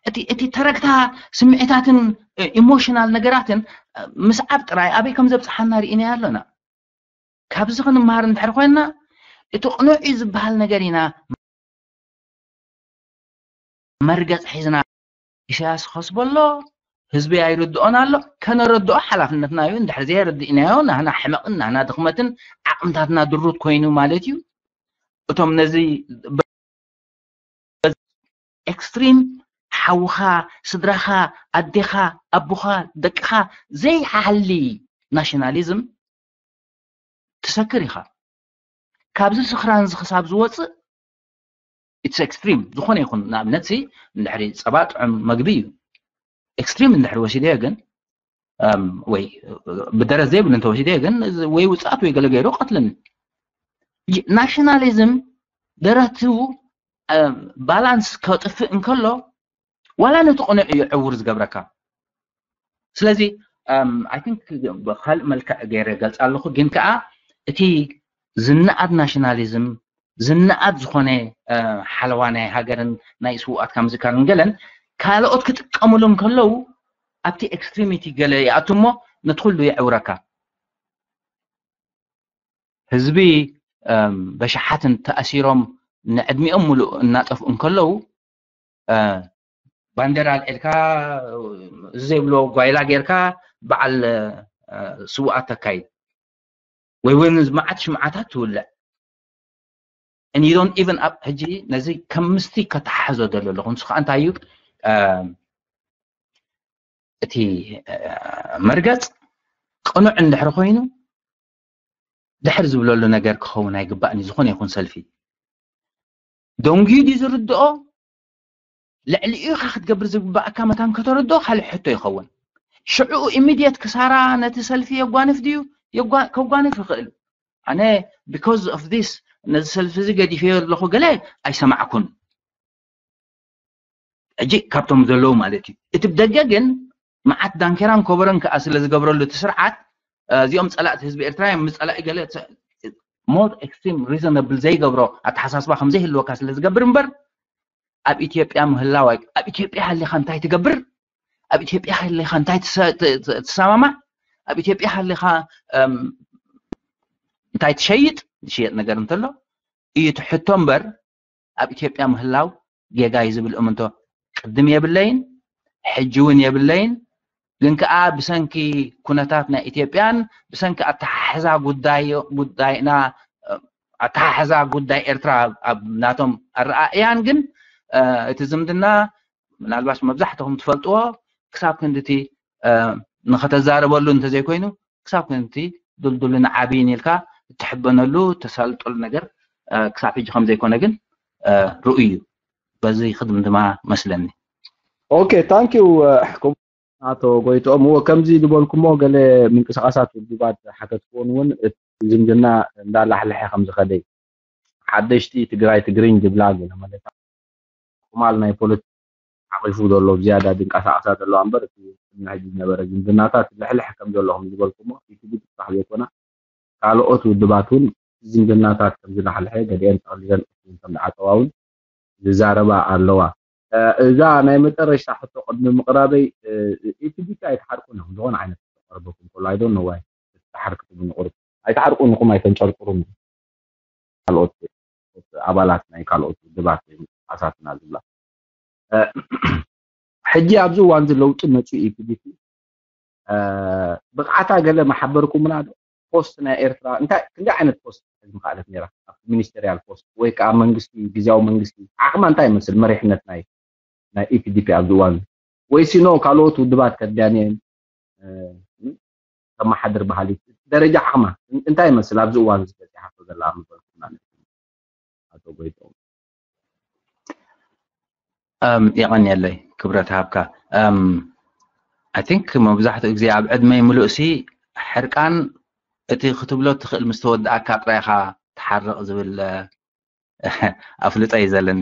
እቲ ተረግታ ስምዒታትን ኢሞሽናል ነገራትን ምስዓብ ጥራይ ኣበይ ከም ዘብፅሓና ርኢናዮ ኣሎና። ካብዚ ክንመሃር እንድሕር ኮይንና እቲ ቅኑዕ እዩ ዝበሃል ነገር ኢና መርገፅ ሒዝና ኢሳያስ ከስበሎ ህዝቢ ኣይርድኦን ኣሎ። ከነረድኦ ሓላፍነትና እዩ። እንድሕር ዘየረድእናዮ ናህና ሕመቕን ናህና ድኽመትን ዓቕምታትና ድሩት ኮይኑ ማለት እዩ። እቶም ነዚ ኤክስትሪም ሓውኻ፣ ስድራኻ፣ ኣዴኻ፣ ኣቦኻ፣ ደቅኻ ዘይሓሊ ናሽናሊዝም ትሰክር ኢኻ። ካብዚ ስኽራን እዚ ክሳብ ዝወፅእ ኢትስ ኤክስትሪም ዝኾነ ይኹን ንኣብነት ሲ እንድሕሪ ፀባ ጥዑም መግቢ እዩ። ኤክስትሪም እንድሕሪ ወሲደዮ ግን ወይ ብደረት ዘይብሉ እንተወሲደዮ ግን ወይ ውፅኣት ወይ ገለ ገይሩ ቀትልኒ። ናሽናሊዝም ደረቱ ባላንስ ከጥፍእ እንከሎ ዋላ ነቲ ቅኑዕ እዩ ዕውር ዝገብረካ። ስለዚ ኣይ ቲንክ ብካልእ መልክዕ ገይረ ገልፃ ኣለኹ፣ ግን ከዓ እቲ ዝነኣድ ናሽናሊዝም ዝነኣድ ዝኾነ ሓለዋ ናይ ሃገርን ናይ ስውኣትካ ምዝካርን ገለን ካልኦት ክጥቀምሉ እንከለዉ ኣብቲ ኤክስትሪሚቲ ገለ ይኣቱ እሞ ነቲ ኩሉ የዕውረካ። ህዝቢ በሽሓትን ተኣሲሮም ንዕድሚኦም ሙሉእ እናጠፍኡ እንከለዉ ባንዴራ ኣልዒልካ እዚ ዘይብሎ ጓይላ ጌርካ በዓል ስውኣት ተካይድ ወይ እውን መዓት ሽምዓታት ትውልዕ and you don't even up ሕጂ ነዚ ከም ምስቲ ከተሓሕዞ ደሎ ኣለኹ። ንሱ ከዓ እንታይ እዩ እቲ መርገፅ ቅኑዕ እንድሕር ኮይኑ ድሕር ዝብለሉ ነገር ክኸውን ኣይግባእን እዩ። ዝኾነ ይኹን ሰልፊ ደንጉዩ ድዩ ዝርድኦ ልዕሊኡ ኢኻ ክትገብር ዝግባእካ መታን ከተረድኦ ካልእ ሕቶ ይኸውን። ሽዑ ኢሚድየት ክሳራ ነቲ ሰልፊ የጓንፍ ድዩ? ከጓንፍ ይኽእል። ኣነ because of this ነዚ ሰልፊ እዚ ገዲፈዮ ኣለኹ ገለ ኣይሰማዕኩን። ሕጂ ካብቶም ዘለዉ ማለት እዩ። እቲ ብደገ ግን መዓት ዳንኬራን ኮበረን ከዓ ስለ ዝገብረሉ እቲ ስርዓት እዚኦም ፀላእቲ ህዝቢ ኤርትራ እዮም፣ ምስ ፀላኢ ገለ more extreme reasonable ዘይገብሮ ኣተሓሳስባ ከም ዘይህልወካ ስለ ዝገብር እምበር ኣብ ኢትዮጵያ ምህላው ኣብ ኢትዮጵያ ሃሊኻ እንታይ ትገብር? ኣብ ኢትዮጵያ ሃሊኻ እንታይ ትሰማማዕ? ኣብ ኢትዮጵያ ሃሊኻ እንታይ ትሸይጥ? ዝሽየጥ ነገር እንተሎ እዩ ትሕቶ እምበር ኣብ ኢትዮጵያ ምህላው ጌጋ እዩ ዝብል እምንቶ ቅድም የብለይን፣ ሕጂ እውን የብለይን። ግን ከዓ ብሰንኪ ኩነታት ናይ ኢትዮጵያን ብሰንኪ ኣተሓሕዛ ጉዳይና ኣተሓሕዛ ጉዳይ ኤርትራ ኣብ ናቶም ኣረኣእያን ግን እቲ ዝምድና ምናልባሽ መብዛሕትኹም ትፈልጥዎ ክሳብ ክንድቲ ንኸተዛረበሉ እንተዘይኮይኑ ክሳብ ክንድቲ ድልዱልን ዓብይን ኢልካ እትሕበነሉ ተሳልጠሉ ነገር ክሳብ ሕጂ ከም ዘይኮነ ግን ርእዩ እዩ። በዚ ክድም ድማ መስለኒ። ኦኬ ታንኪዩ። ኣቶ ጎይትኦም እዎ ከምዚ ዝበልኩሞ ገለ ምንቅስቃሳት ውድባት ሓተትክዎን እውን ዝምድና እንዳላሕልሐ ከም ዝኸደ ሓደሽቲ ትግራይ ትግርኝ ዝብላ ገለ ማለት ቁማል ናይ ፖለቲካ ሓቂፉ ዘሎ ዝያዳ ዝንቀሳቀሳ ዘለዋ እምበር እቲ ሕጂ ዝነበረ ዝምድናታት ልሕልሕ ከም ዘሎ ከም ዝበልኩሞ ኢትዲ ጥራሕ ዘይኮና ካልኦት ውድባት እውን ዝምድናታት ከም ዝላሕልሐ ገዲአን ጠቅሊለን ከም ዝዓፀዋ እውን ዝዛረባ ኣለዋ። እዛ ናይ መጨረሽታ ሕቶ ቅድሚ ምቕራበይ ኢትዲካ ኣይትሓርቁን እዮም ዝኾነ ዓይነት ተቀርበኩም ከሎ ኣይዶን ነዋይ ትሓርቅኩም ንቁሩብ ኣይትሓርቁን ንኹም ኣይተንጨርቅሩን ካልኦት ኣባላት ናይ ካልኦት ውድባት ወይ ምንቅስቃሳትና ዝብላ ሕጂ ኣብዚ እዋን እዚ ለውጢ መፅኡ ኢትዲቲ ብቕዓታ ገለ መሓበርኩምና ዶ ፖስት ናይ ኤርትራ እንታይ ክንደይ ዓይነት ፖስት ሒዝ ምክኣለት ነይራ ኣብቲ ሚኒስተርያል ፖስት ወይ ከዓ መንግስቲ ግዜያዊ መንግስቲ ዓቕማ እንታይ ይመስል መሪሕነት ናይ ናይ ኢፒዲፒ ኣብዚ እዋን ወይ ሲኖ ካልኦት ውድባት ከድልያንየን ከመሓድር ባህሊ ደረጃ ዓቕማ እንታይ ይመስል ኣብዚ እዋን ዝበፂሓቶ ዘላ ምበልኩና ኣቶ ጎይቶም የቐንየለይ ክብረት ሃብካ። I think መብዛሕትኡ ግዜ ኣብ ዕድመይ ምሉእሲ ሕርቃን እቲ ክትብሎ ትኽእል ምስ ተወድኣካ ጥራይኻ ትሓርቕ ዝብል ኣፍልጦ እዩ ዘለኒ።